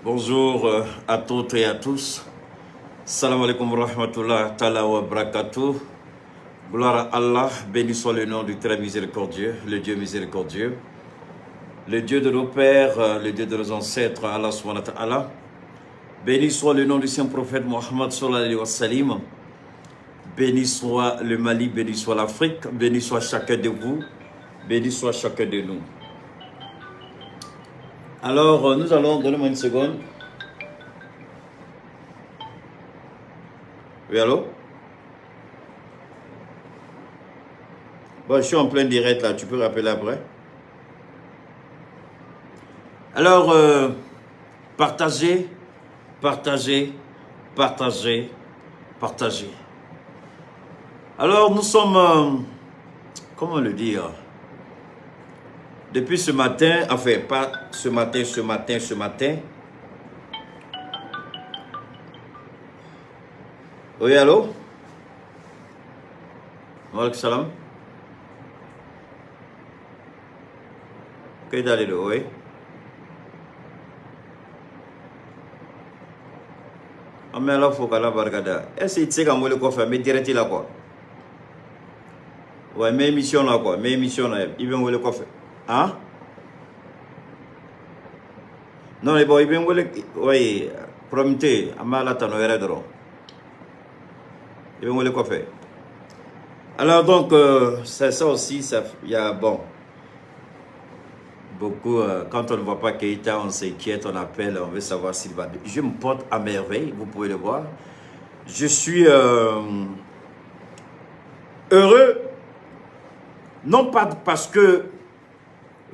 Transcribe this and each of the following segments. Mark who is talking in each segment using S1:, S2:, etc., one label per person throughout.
S1: Bonjour à toutes et à tous. Salam alaikum wa rahmatullah ta'ala wa barakatuh. Gloire à Allah, béni soit le nom du très miséricordieux, le Dieu miséricordieux, le Dieu de nos pères, le Dieu de nos ancêtres, Allah subhanahu wa ta'ala. Béni soit le nom du saint prophète Mohammed sallallahu alayhi wa sallam. Béni soit le Mali, béni soit l'Afrique, béni soit chacun de vous, béni soit chacun de nous. Alors, nous allons, donnez-moi une seconde. Oui, allô? Bon, je suis en plein direct là, tu peux rappeler après. Alors, partagez, partagez, partagez, partagez. Alors, nous sommes, comment le dire? Depuis ce matin, enfin, pas ce matin, ce matin, ce matin. Oui, allô? Wa alaykoum salam. Oui. Ah, mais alors, faut qu'Allah barkada. Est-ce que tu sais qu'on va faire, mais direct là quoi? Ouais, mais émission là quoi, mais émission là, il vient où quoi faire? Hein? Non, mais bon, il vient où oui, promettez, amala tano dro. Il vient où quoi faire? Alors donc, c'est ça aussi, ça, il y a bon. Beaucoup, quand on ne voit pas Keita, on s'inquiète, on appelle, on veut savoir s'il va bien. Je me porte à merveille, vous pouvez le voir. Je suis heureux, non pas parce que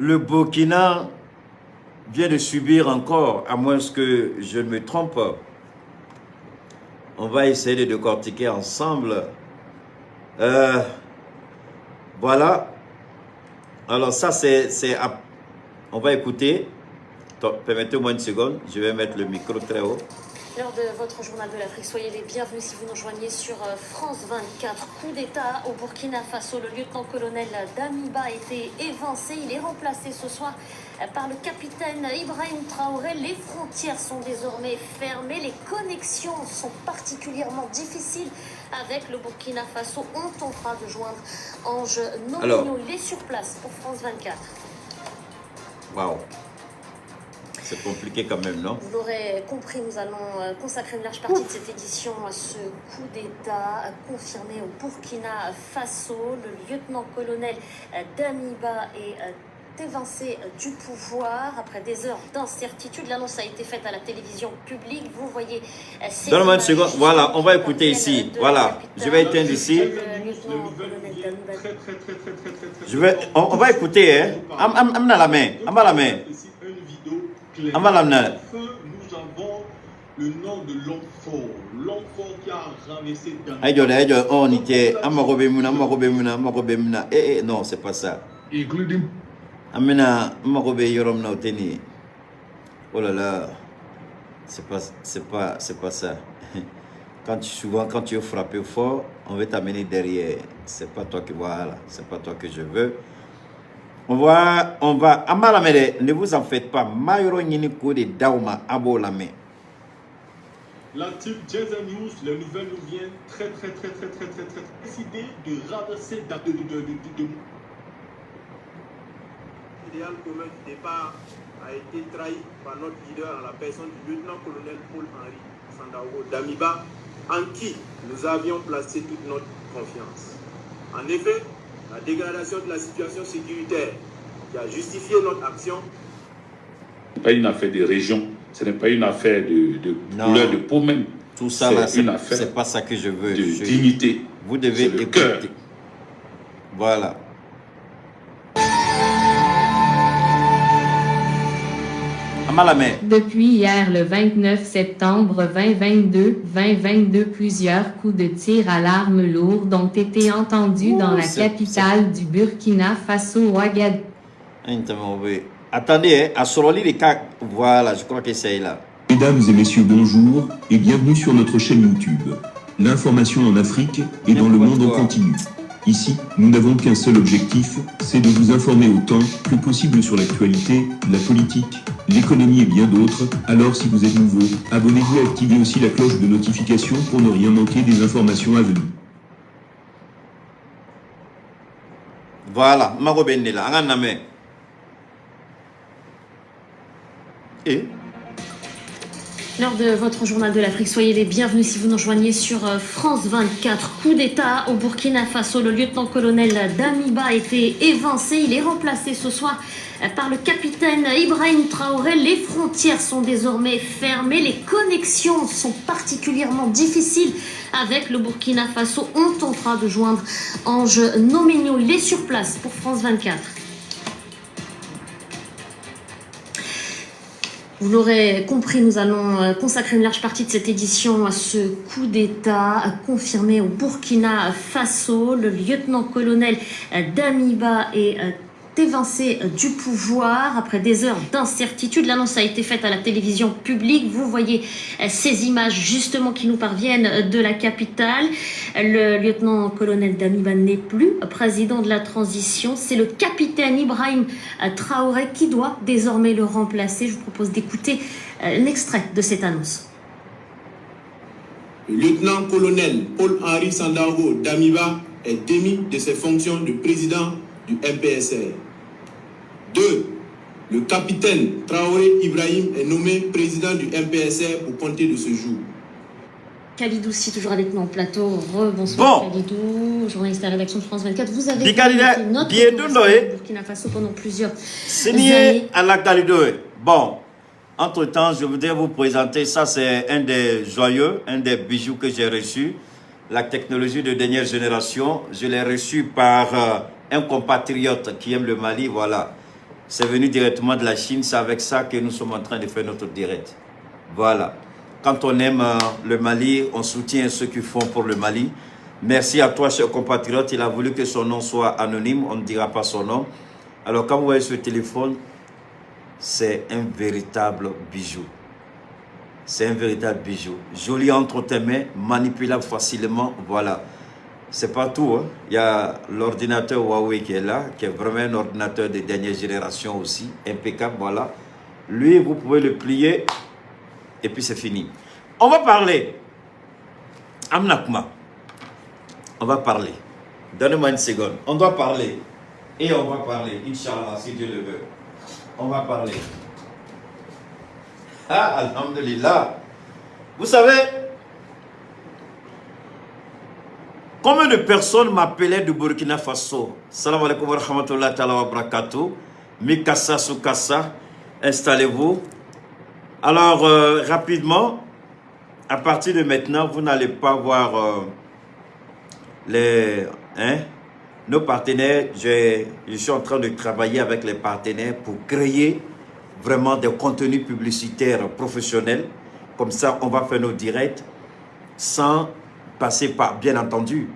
S1: le Burkina vient de subir encore, à moins que je ne me trompe. On va essayer de décortiquer ensemble. Voilà. Alors ça, c'est... On va écouter. Permettez-moi une seconde, je vais mettre le micro très haut.
S2: L'heure de votre journal de l'Afrique, soyez les bienvenus si vous nous rejoignez sur France 24. Coup d'État au Burkina Faso, le lieutenant-colonel Damiba a été évincé. Il est remplacé ce soir par le capitaine Ibrahim Traoré. Les frontières sont désormais fermées. Les connexions sont particulièrement difficiles avec le Burkina Faso. On tentera de joindre Ange Nomino. Il est sur place pour France 24.
S1: Waouh. C'est compliqué quand même, non?
S2: Vous l'aurez compris, nous allons consacrer une large partie de cette édition à ce coup d'État confirmé au Burkina Faso. Le lieutenant-colonel Damiba est évincé du pouvoir après des heures d'incertitude. L'annonce a été faite à la télévision publique. Vous voyez...
S1: Donne-moi une seconde. Voilà, on va écouter ici. Voilà, je vais éteindre ici. Je vais, on va écouter, hein. Amène la main. Amène la main.
S3: Enfin, nous avons le nom de l'homme fort, l'homme fort qui a renversé.
S1: Non, c'est pas ça. Oh là là, c'est pas ça. Souvent, quand tu es frappé fort, on veut t'amener derrière. C'est pas toi qui voilà, c'est pas toi que je veux. On va, ne vous en faites pas.
S3: La team Jazz News, les nouvelles nous viennent très très très très très très très décidé de renverser de
S4: L'idéal commun du départ a été trahi par notre leader en la personne du lieutenant-colonel Paul-Henri Sandaogo Damiba, en qui nous avions placé toute notre confiance. En effet, la dégradation de la situation sécuritaire qui a justifié notre action.
S5: Ce n'est pas une affaire de région, ce n'est pas une affaire de couleur de peau même.
S1: Tout ça, là, c'est pas ça que je veux.
S5: De dignité.
S1: Vous devez écouter. Voilà.
S6: Depuis hier le 29 septembre 2022, plusieurs coups de tir à l'arme lourde ont été entendus dans la capitale du Burkina Faso, Ouagadougou.
S1: Attendez, à Soroli, les cas, voilà, je crois que c'est là.
S7: Mesdames et messieurs, bonjour et bienvenue sur notre chaîne YouTube. L'information en Afrique et dans le monde en continu. Ici, nous n'avons qu'un seul objectif, c'est de vous informer autant que possible sur l'actualité, la politique, l'économie et bien d'autres. Alors si vous êtes nouveau, abonnez-vous et activez aussi la cloche de notification pour ne rien manquer des informations à venir.
S1: Voilà, mago bɛ nin de la, an ka lamɛn. Et
S2: L'heure de votre journal de l'Afrique, soyez les bienvenus si vous nous rejoignez sur France 24. Coup d'État au Burkina Faso, le lieutenant-colonel Damiba a été évincé. Il est remplacé ce soir par le capitaine Ibrahim Traoré. Les frontières sont désormais fermées. Les connexions sont particulièrement difficiles avec le Burkina Faso. On tentera de joindre Ange Nomegno. Il est sur place pour France 24. Vous l'aurez compris, nous allons consacrer une large partie de cette édition à ce coup d'État confirmé au Burkina Faso. Le lieutenant-colonel Damiba est évincé du pouvoir après des heures d'incertitude. L'annonce a été faite à la télévision publique. Vous voyez ces images justement qui nous parviennent de la capitale. Le lieutenant-colonel Damiba n'est plus président de la transition. C'est le capitaine Ibrahim Traoré qui doit désormais le remplacer. Je vous propose d'écouter un extrait de cette annonce.
S4: Le lieutenant-colonel Paul-Henri Sandaogo Damiba est démis de ses fonctions de président du MPSR. 2. Le capitaine Traoré Ibrahim est nommé président du MPSR pour compter de ce jour.
S2: Khalidou Sy, toujours avec nous en plateau. Rebonsoir.
S1: Bon.
S2: Khalidou, journaliste à la rédaction de France 24. Vous avez
S1: Bi ka di dɛ,
S2: été notre
S1: bi ye don dɔ ye.
S2: au Burkina Faso pendant plusieurs
S1: Sini
S2: années.
S1: ye à la Khalidou ye. Bon, entre-temps, je voudrais vous présenter, ça c'est un des joyeux, un des bijoux que j'ai reçu, la technologie de dernière génération. Je l'ai reçu par un compatriote qui aime le Mali, voilà. C'est venu directement de la Chine, c'est avec ça que nous sommes en train de faire notre direct. Voilà. Quand on aime le Mali, on soutient ceux qui font pour le Mali. Merci à toi, cher compatriote. Il a voulu que son nom soit anonyme, on ne dira pas son nom. Alors, quand vous voyez ce téléphone, c'est un véritable bijou. C'est un véritable bijou. Joli entre tes mains, manipulable facilement, voilà. C'est pas tout, hein. Il y a l'ordinateur Huawei qui est là, qui est vraiment un ordinateur de dernière génération aussi, impeccable, voilà. Lui, vous pouvez le plier et puis c'est fini. On va parler. An bɛna kuma. On va parler. Donnez-moi une seconde. On doit parler. Et on va parler, Inch'Allah, si Dieu le veut. On va parler. Ah, Alhamdulillah. Vous savez, combien de personnes m'appelaient du Burkina Faso? Salam alaikum wa rahmatullahi ta'ala wa barakatuh. Mikasa Sukasa, installez-vous. Alors, rapidement, à partir de maintenant, vous n'allez pas voir les, hein, nos partenaires. Je suis en train de travailler avec les partenaires pour créer vraiment des contenus publicitaires professionnels. Comme ça, on va faire nos directs sans passer par, bien entendu,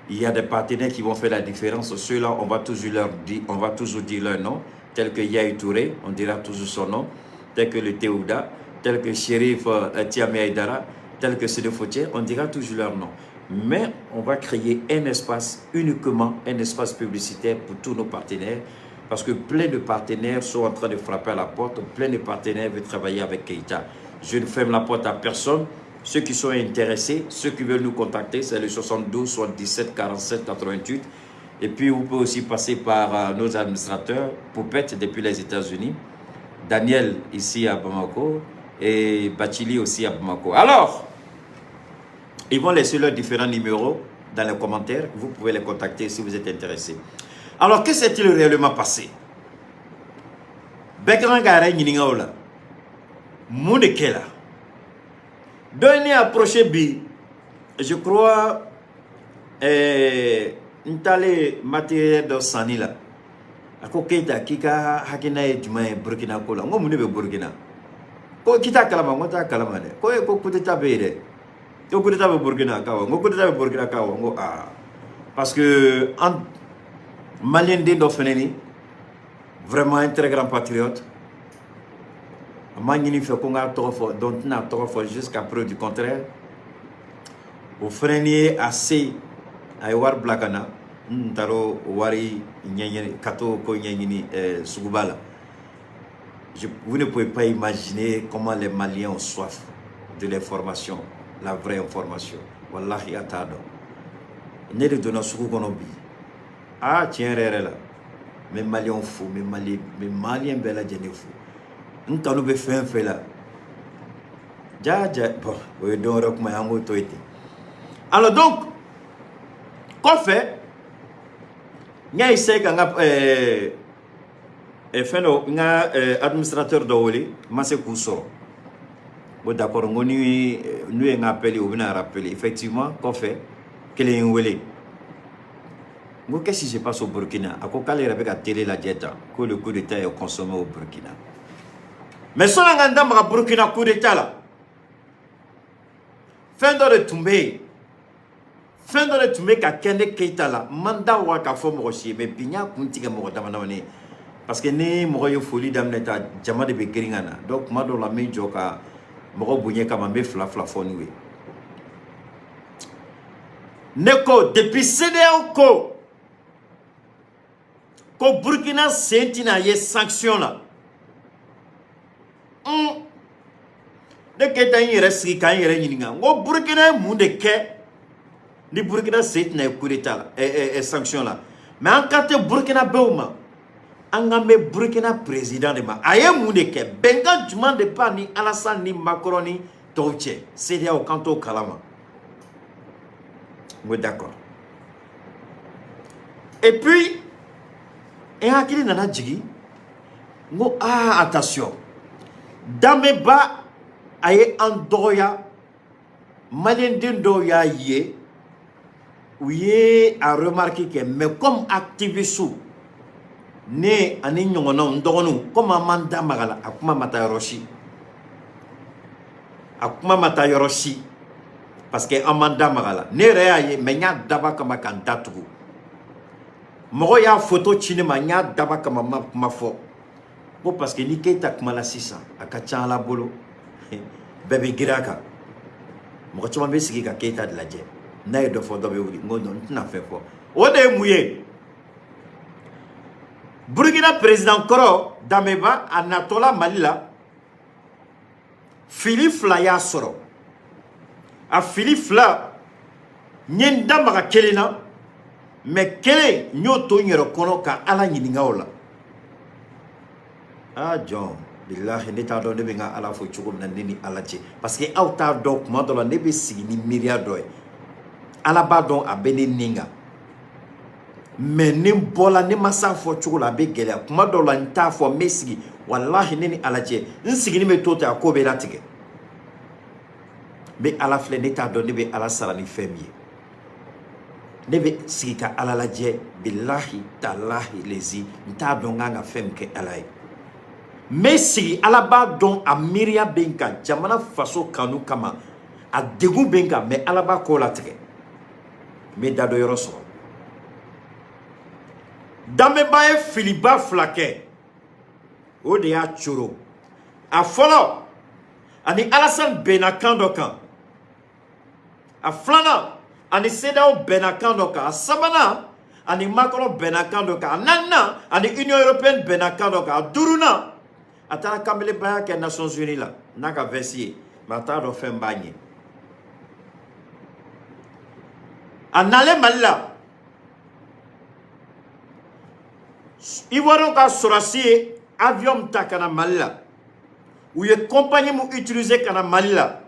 S1: il y a des partenaires qui vont faire la différence. Ceux-là, on va toujours leur dire, on va toujours dire leur nom, tel que Yahi Touré, on dira toujours son nom, tel que le Théouda, tel que Shérif Tiamé Aïdara, tel que Sédé Fautier, on dira toujours leur nom. Mais on va créer un espace, uniquement un espace publicitaire pour tous nos partenaires, parce que plein de partenaires sont en train de frapper à la porte, plein de partenaires veulent travailler avec Keita. Je ne ferme la porte à personne. Ceux qui sont intéressés, ceux qui veulent nous contacter, c'est le 72 77 47 88. Et puis, vous pouvez aussi passer par nos administrateurs, Poupette depuis les États-Unis, Daniel ici à Bamako et Bachili aussi à Bamako. Alors, ils vont laisser leurs différents numéros dans les commentaires. Vous pouvez les contacter si vous êtes intéressé. Alors, que s'est-il réellement passé? Bɛɛ ka kan k'a yɛrɛ ɲininka o la. Mun de kɛla? Dɔ ye ne approché bi, je crois, n taalen matériel dɔ sanni la. A ko Keyita, k'i ka hakilina ye jumɛn ye Burukina ko la? N ko mun de bɛ Burukina? Ko k'i t'a kalama? N ko t'a kalama dɛ. Ko e ko coup d'état bɛ yen dɛ. Ko coup d'état bɛ Burukina ka wa? N ko coup d'état bɛ Burukina ka wa? N ko aa, parce que an malien den dɔ fɛnɛ ni vraiment un très grand patriote, a m'a ɲini fɛ ko n k'a tɔgɔ fɔ, donc n tɛna a tɔgɔ fɔ jusqu'à preuve du contraire. O fɛnɛ ni ye a se a ye wari bila ka na. N taara o wari ɲɛɲini ka t'o ko ɲɛɲini suguba la. Vous ne pouvez pas imaginer comment les Maliens ont soif de l'information, la vraie information. Wallahi, a t'a dɔn. Ne de donna sugu kɔnɔ bi. Ah, tiɲɛ yɛrɛ yɛrɛ la, n bɛ Maliyɛnw fo, n bɛ Maliyɛn bɛɛ lajɛlen fo. N kanu bɛ fɛn fɛn la. Ja ja, bon, o ye don wɛrɛ kuma ye, an k'o to yen ten. Alors donc, kɔfɛ, n y'a essayer ka n ka fɛn dɔ, n ka administrateur dɔ wele, n ma se k'u sɔrɔ. Bon, d'accord, n ko ni n'u ye n ka appel, u bɛna rappeler. Effectivement, kɔfɛ, kelen ye n wele. N ko qu'est-ce qui se passe au Burkina? A ko k'ale yɛrɛ bɛ ka télé lajɛ tan, ko le coup d'état est consommé au Burkina. Mais sɔnni an ka n da maga Burkina coup d'état la, fɛn dɔ de tun bɛ yen, fɛn dɔ de tun bɛ ka kɛ ne Keyita la, n man da wa k'a fɔ mɔgɔ si ye, mais bi n y'a kun tigɛ mɔgɔ dama damani ye. Parce que ni mɔgɔ ye foli daminɛ ta, jama de bɛ girin ka na. Donc kuma dɔw la, n bɛ jɔ ka mɔgɔ bonya kama, n bɛ fila fila fɔ n'u ye. Ne ko depuis CEDEAO ko Burkina sen tɛna ye sanction la, ne Keyita n yɛrɛ sigi k'an yɛrɛ ɲininka, n ko Burkina ye mun de kɛ ni Burkina sen tɛna ye coup d'état la, sanction la? Mais an kan tɛ Burkina bɛw ma, an kan bɛ Burkina président de ma. A ye mun de kɛ? Bɛnkan jumɛn de b'a ni Alassane ni Macron ni tɔw cɛ? CEDEAO kan t'o kalama. N ko d'accord. Et puis n hakili nana jigin, n ko ah, attention, Damiba a ye an dɔgɔya. Maliyɛnden dɔw y'a ye, u ye a remarque kɛ, mais comme activiste ne ani ɲɔgɔnnaw, n dɔgɔninw, comme an m'an da maga la, a kuma ma taa yɔrɔ si, a kuma ma taa yɔrɔ si, parce que an m'an da maga la. Ne yɛrɛ y'a ye, mais n y'a daba kama ka n da tugu. Mɔgɔ y'a photo ci ne ma, n y'a daba kama, n ma kuma fɔ ko parce que ni Keyita kumala sisan, a ka ca Ala bolo, bɛɛ bɛ girin a kan. Mɔgɔ caman bɛ sigi ka Keyita de lajɛ, n'a ye dɔ fɔ, dɔ bɛ wuli. N ko non, n tɛna fɛn fɔ. O de ye mun ye? Burukina président kɔrɔ Damiba, a natɔla Mali la, fili fila y'a sɔrɔ. A fili fila, n ye n da maga kelen na, mais kelen, n y'o to n yɛrɛ kɔnɔ ka Ala ɲininka o la. Ah jɔn, bilahi, ne t'a dɔn ne bɛ n ka Ala fo cogo min na, ne ni Ala cɛ, parce que aw t'a dɔn, kuma dɔ la ne bɛ sigi ni miiriya dɔ ye, Ala b'a dɔn a bɛ ne nin kan, mais ni n bɔla, ne ma s'a fɔ cogo la, a bɛ gɛlɛya. Kuma dɔw la, n t'a fɔ, n bɛ sigi, walahi, ne ni Ala cɛ, n sigini bɛ to ten, a ko bɛ latigɛ. N bɛ Ala filɛ, ne t'a dɔn ne bɛ Ala sara ni fɛn min ye. Ne bɛ sigi ka Ala lajɛ, bilahi talahi lezi, n t'a dɔn n kan ka fɛn min kɛ Ala ye. N bɛ sigi, Ala b'a dɔn a miiriya bɛ n kan, jamana faso kanu kama, a degun bɛ n kan, mais Ala b'a ko latigɛ. N bɛ da dɔ yɔrɔ sɔrɔ. Damiba ye filiba fila kɛ, o de y'a coro. A fɔlɔ, ani Alassane bɛnna kan dɔ kan. A filanan, ani CEDEAO bɛnna kan dɔ kan. A sabanan, ani Macron bɛnna kan dɔ kan. A naaninan, ani Union européenne bɛnna kan dɔ kan. A duurunan, a taara kanbelebaya kɛ Nations Unies la n'a ka veste ye, mais a t'a dɔn fɛn b'a ɲɛ. A nalen Mali la, Ivoirien ka sɔrɔsi ye avion ta ka na Mali la. U ye compagnie mun utiliser ka na Mali la,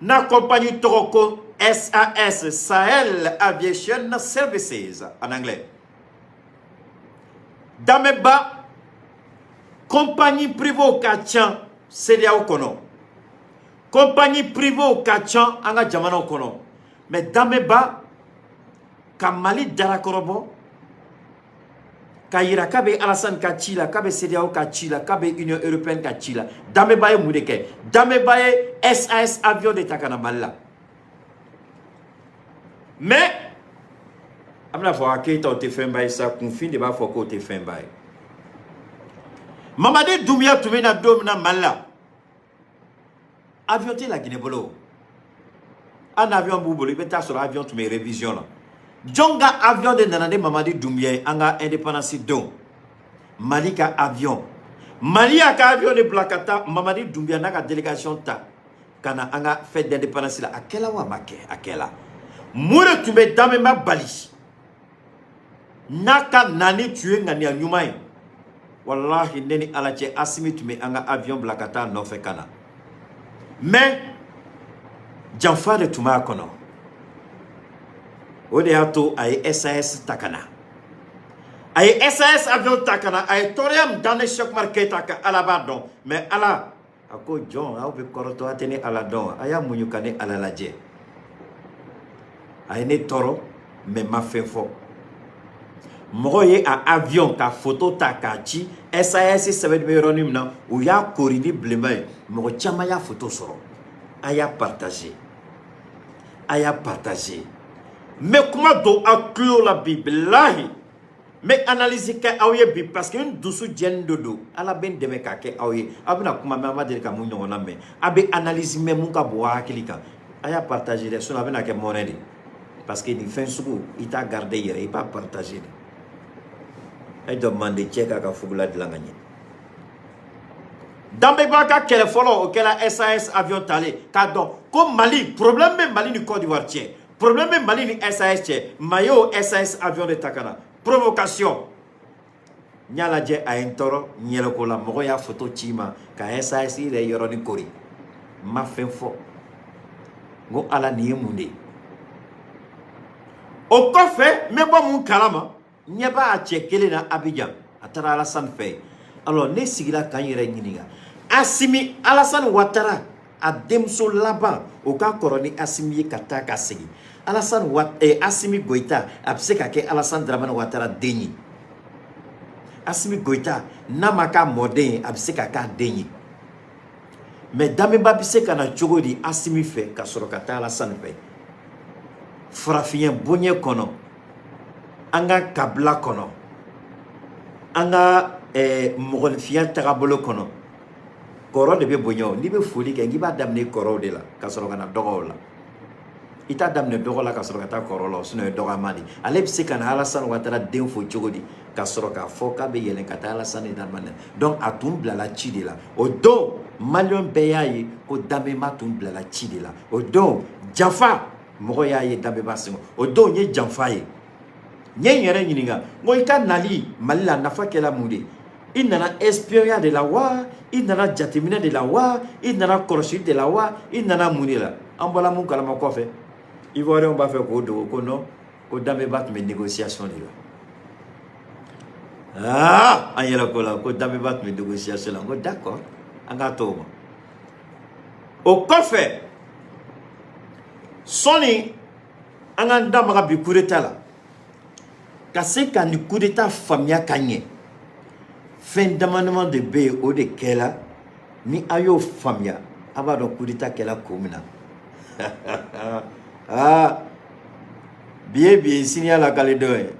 S1: n'a compagnie tɔgɔ ko SAS, Sahel Aviation Services en anglais. Damiba, compagnie privée ka ca CEDEAO kɔnɔ, compagnie privée ka ca an ka jamanaw kɔnɔ, mais Damiba ka Mali darakɔrɔbɔ k'a yira k'a bɛ Alassane ka ci la, k'a bɛ CEDEAO ka ci la, k'a bɛ Union européenne ka ci la. Damiba ye mun de kɛ? Damiba ye SAS avion de ta ka na Mali la. Mais a bɛna fɔ a Keyita, o tɛ fɛnba ye sa, kunfin de b'a fɔ k'o tɛ fɛnba ye. Mamadi Doumbouya tun bɛ na don min na Mali la, avion tɛ Laginɛ bolo. Hali n'avion b'u bolo, i bɛ taa sɔrɔ avion tun bɛ révision la. Jɔn ka avion de nana ni Mamadi Doumbouya ye an ka indépendance don? Mali ka avion, Mali y'a ka avion de bila ka taa Mamadi Doumbouya n'a ka délégation ta ka na an ka fête d'indépendance la. A kɛla wa a ma kɛ? A kɛla. Mun de tun bɛ Damiba bali n'a ka nani tun ye ŋaniya ɲuman ye? Walahi, ne ni Ala cɛ, Asimi tun bɛ an ka avion bila ka taa nɔfɛ ka na, mais janfa de tun b'a kɔnɔ. O de y'a to a ye SAS ta ka na, a ye SAS avion ta ka na. A ye tɔɔrɔya min da ne Cheikh Umar Keyita kan, Ala b'a dɔn. Mais Ala a ko jɔn, aw bɛ kɔrɔtɔ, a tɛ ne Ala dɔn, a y'a muɲu ka ne Ala lajɛ. A ye ne tɔɔrɔ, mais ma fɛn fɔ. Mɔgɔw ye a avion ka photo ta k'a ci, SAS sɛbɛnni bɛ yɔrɔnin min na, u y'a kori ni bilenman ye. Mɔgɔ caman y'a photo sɔrɔ. A y'a partager, a y'a partager. N bɛ kuma don aw tulo la bi, bilahi, n bɛ analyse kɛ aw ye bi, parce que n dusu jɛlen de don. Ala bɛ n dɛmɛ k'a kɛ aw ye. Aw bɛna kuma mɛn, aw ma deli ka mun ɲɔgɔnna mɛn. A bɛ analyse mɛn mun ka bon aw hakili kan. A y'a partager dɛ, sinon a bɛna kɛ mɔnɛ de, parce que nin fɛn sugu, i t'a garder yɛrɛ, i b'a partager de. E jɔ mande cɛ k'a ka fugula dilan ka ɲɛ. Damiba ka kɛlɛ fɔlɔ, o kɛra SAS avion talen k'a dɔn ko Mali problème bɛ Mali ni Côte d'Ivoire cɛ, problème bɛ Mali ni SAS cɛ. Maa y'o SAS avion de ta ka na provocation. N y'a lajɛ, a ye n tɔɔrɔ n yɛlɛko la. Mɔgɔ y'a photo ci n ma ka SAS yɛrɛ yɔrɔnin kori. N ma fɛn fɔ, n ko Ala, nin ye mun de ye? O kɔfɛ, n bɛ bɔ mun kalama? N ɲɛ b'a cɛ kelen na Abidjan, a taara Alassane fɛ yen. Alors ne sigira ka n yɛrɛ ɲininka, Asimi Alassane Ouattara a denmuso laban, o ka kɔrɔ ni Asimi ye ka taa ka segin. Alassane Asimi Goïta, a bɛ se ka kɛ Alassane Dramane Ouattara den ye. Asimi Goïta, n'a ma k'a mɔden ye, a bɛ se ka k'a den ye. Mais Damiba bɛ se ka na cogo di Asimi fɛ ka sɔrɔ ka taa Alassane fɛ? Farafinya bonya kɔnɔ, an ka kabila kɔnɔ, an ka mɔgɔninfinya tagabolo kɔnɔ, kɔrɔ de bɛ bonya. O n'i bɛ foli kɛ, n'i b'a daminɛ kɔrɔw de la ka sɔrɔ ka na dɔgɔw la. I t'a daminɛ dɔgɔ la ka sɔrɔ ka taa kɔrɔ la, o sinon o ye dɔgɔyama de ye. Ale bɛ se ka na Alassane Ouattara den fo cogo di ka sɔrɔ k'a fɔ k'a bɛ yɛlɛn ka taa Alassane Dramane? Donc a tun bilala ci de la. O don, maliyɛn bɛɛ y'a ye ko Damiba tun bilala ci de la. O don, janfa, mɔgɔ y'a ye Damiba sen. O don, n ye janfa ye. N ye n yɛrɛ ɲininka, n ko i ka nali Mali la, nafa kɛla mun de ye? I nana espionnya de la wa, i nana jateminɛ de la wa, i nana kɔlɔsili de la wa, i nana mun de la? An bɔla mun kalama kɔfɛ, Ivoirien b'a fɛ k'o dogo ko non, ko Damiba tun bɛ négociation de la. Aa, an yɛrɛ ko la ko Damiba tun bɛ négociation la. N ko d'accord, an k'a to o ma. O kɔfɛ, sɔɔni an k'an da maga bi coup d'état la, ka se ka nin coup d'état faamuya ka ɲɛ, fɛn dama dama de bɛ yen, o de kɛla. Ni a y'o faamuya, a b'a dɔn coup d'état kɛla kun min na. Aa, bi ye bi ye, sini y'a lakale don ye.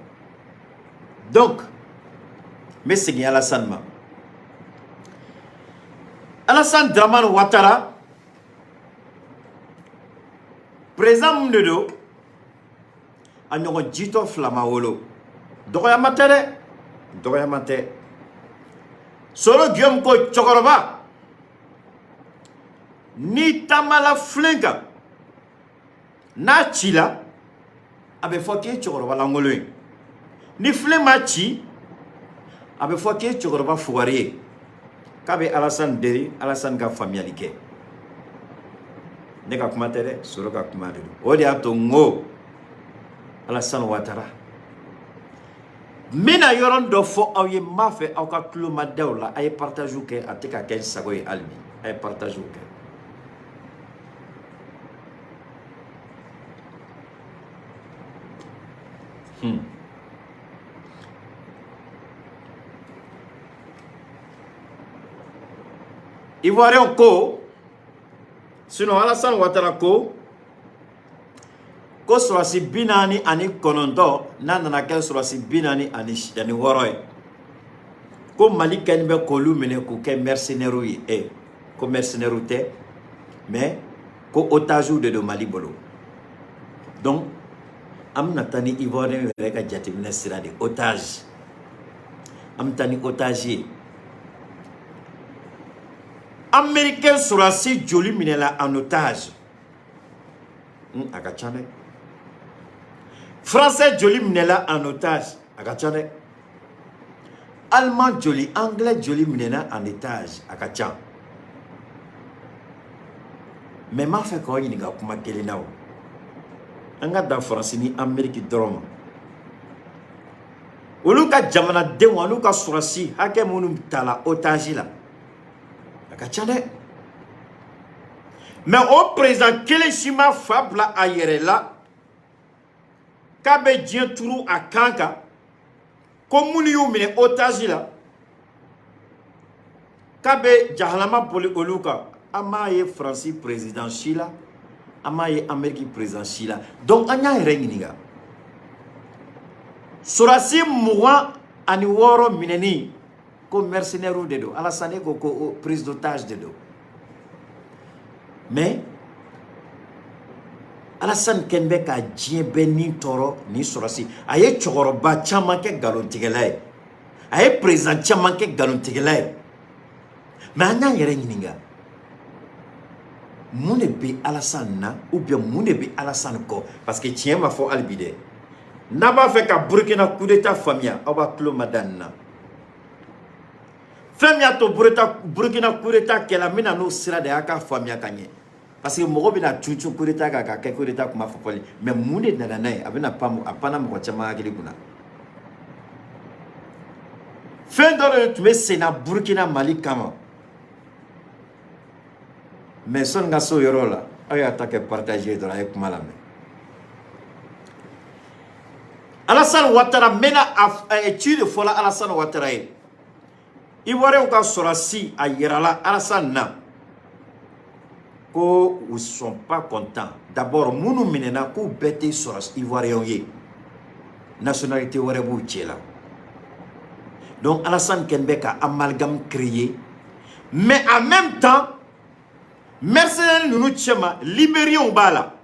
S1: Donc n bɛ segin Alassane ma. Alassane Dramane Ouattara, président mun de don? A ɲɔgɔn jitɔ fila ma wolo. Dɔgɔyama tɛ dɛ, dɔgɔyama tɛ. Soro Guillaume ko cɛkɔrɔba, n'i taamala filen kan, n'a cila, a bɛ fɔ k'e cɛkɔrɔba lankolon ye. Ni filen ma ci, a bɛ fɔ k'e cɛkɔrɔba fugari ye. K'a bɛ Alassane deli, Alassane ka faamuyali kɛ. Ne ka kuma tɛ dɛ, Soro ka kuma de don. O de y'a to n ko Alassane Ouattara, n bɛna yɔrɔ dɔ fɔ aw ye, n b'a fɛ aw ka tulo ma da o la. A ye partage kɛ, a tɛ ka kɛ n sago ye hali bi. A ye partage kɛ. Ivoirien ko, sinon Alassane Ouattara ko sɔrɔsi 49, n'a nana kɛ sɔrɔsi 46 ye, ko Mali kɛlen bɛ k'olu minɛ k'u kɛ mercenaires ye. Ko mercenaires tɛ, mais ko otages de don Mali bolo. Donc An bɛna taa ni Ivoirien yɛrɛ ka jateminɛ sira de, otage. An bɛ taa ni otage ye. Américain sɔrɔdasi joli minɛla en otage? A ka ca dɛ. Français joli minɛla en otage? A ka ca dɛ. Allemand joli, anglais joli minɛna en otage? A ka ca. Mais n b'a fɛ k'aw ɲininka kuma kelen na. O an ka dan Faransi ni Amérique dɔrɔn ma, olu ka jamanadenw an'u ka sɔrɔdasi hakɛ minnu tala otage la, a ka ca dɛ. Mais o président kelen si ma fa bila a yɛrɛ la k'a bɛ diɲɛ turu a kan kan ko minnu y'u minɛ otage la, k'a bɛ jahalama boli olu kan. An m'a ye Faransi président si la, an m'a ye Amérique président si la. Donc an y'a yɛrɛ ɲininka, sɔrɔdasi 26 minɛni ko mercenaires de don, Alassane ko ko prise d'otage de don. Mais Alassane kɛn bɛ ka diɲɛ bɛɛ ni tɔɔrɔ ni sɔrɔdasi. A ye cɛkɔrɔba caman kɛ nkalontigɛla ye, a ye président caman kɛ nkalontigɛla ye. Mais an y'an yɛrɛ ɲininka, mun de bɛ Alassane na ou bien mun de bɛ Alassane kɔ? Parce que tiɲɛ ma fɔ hali bi dɛ. N'a b'a fɛ ka Burukina coup d'état faamuya, aw b'a tulo ma da nin na. Fɛn min y'a to Burukina coup d'état kɛla, n bɛna n'o sira de ye, a k'a faamuya ka ɲɛ. Parce que mɔgɔ bɛna cun coup d'état kan ka kɛ coup d'état kuma fɔ fɔli. Mais mun de nana n'a ye? A bɛna pan, a panna mɔgɔ caman hakili kunna. Fɛn dɔ de tun bɛ sen na Burukina Mali kama. Mais sɔnni ka se o yɔrɔ la, aw y'a ta kɛ partage dɔrɔn, a ye kuma lamɛn. Alassane Ouattara mɛnna a ci de fɔla Alassane Ouattara ye. Ivoirien ka sɔrɔdasi, a yirala Alassane na ko u sont pas contents. D'abord, minnu minɛna, k'u bɛɛ tɛ sɔrɔdasi ivoirien ye, nationalité wɛrɛ b'u cɛ la. Donc Alassane kɛn bɛ ka amalgame créer. Mais en même temps, mercenaires ninnu cɛma, libériens b'a la,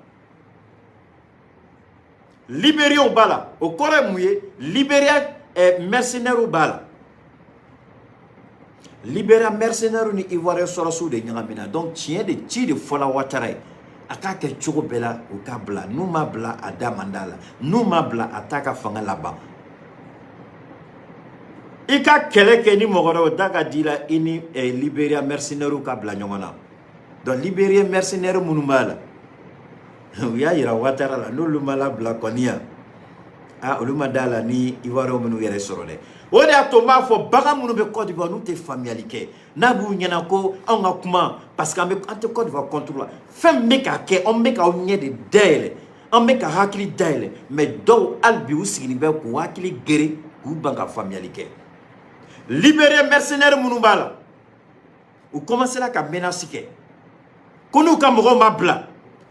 S1: libériens b'a la. O kɔrɔ ye mun ye? Libéria mercenaires b'a la. Libéria mercenaires ni ivoirien sɔrɔdasiw de ɲagamina. Donc tiɲɛ de, ci de fɔla Ouattara ye, a k'a kɛ cogo bɛɛ la u k'a bila. N'u ma bila, a da man d'a la. N'u ma bila, a t'a ka fanga laban. I ka kɛlɛ kɛ ni mɔgɔ wɛrɛ, o da ka di la i ni Libéria mercenaires ka bila ɲɔgɔn na. Donc Libérien mercenaires minnu b'a la, u y'a yira Ouattara la, n'olu ma labila kɔni yan, ah, olu ma da la ni Ivoiriens minnu yɛrɛ sɔrɔ dɛ. O de y'a to n b'a fɔ, bagan minnu bɛ Côte d'Ivoire, n'u tɛ faamuyali kɛ, n'a b'u ɲɛna ko anw ka kuma, parce que an bɛ, an tɛ Côte d'Ivoire contre la. Fɛn min bɛ ka kɛ, anw bɛ k'aw ɲɛ de dayɛlɛ, an bɛ ka hakili dayɛlɛ. Mais dɔw hali bi, u sigilen bɛ k'u hakili gere, k'u ban ka faamuyali kɛ. Libérien mercenaires minnu b'a la, u commencé ka menace kɛ ko n'u ka mɔgɔw ma bila,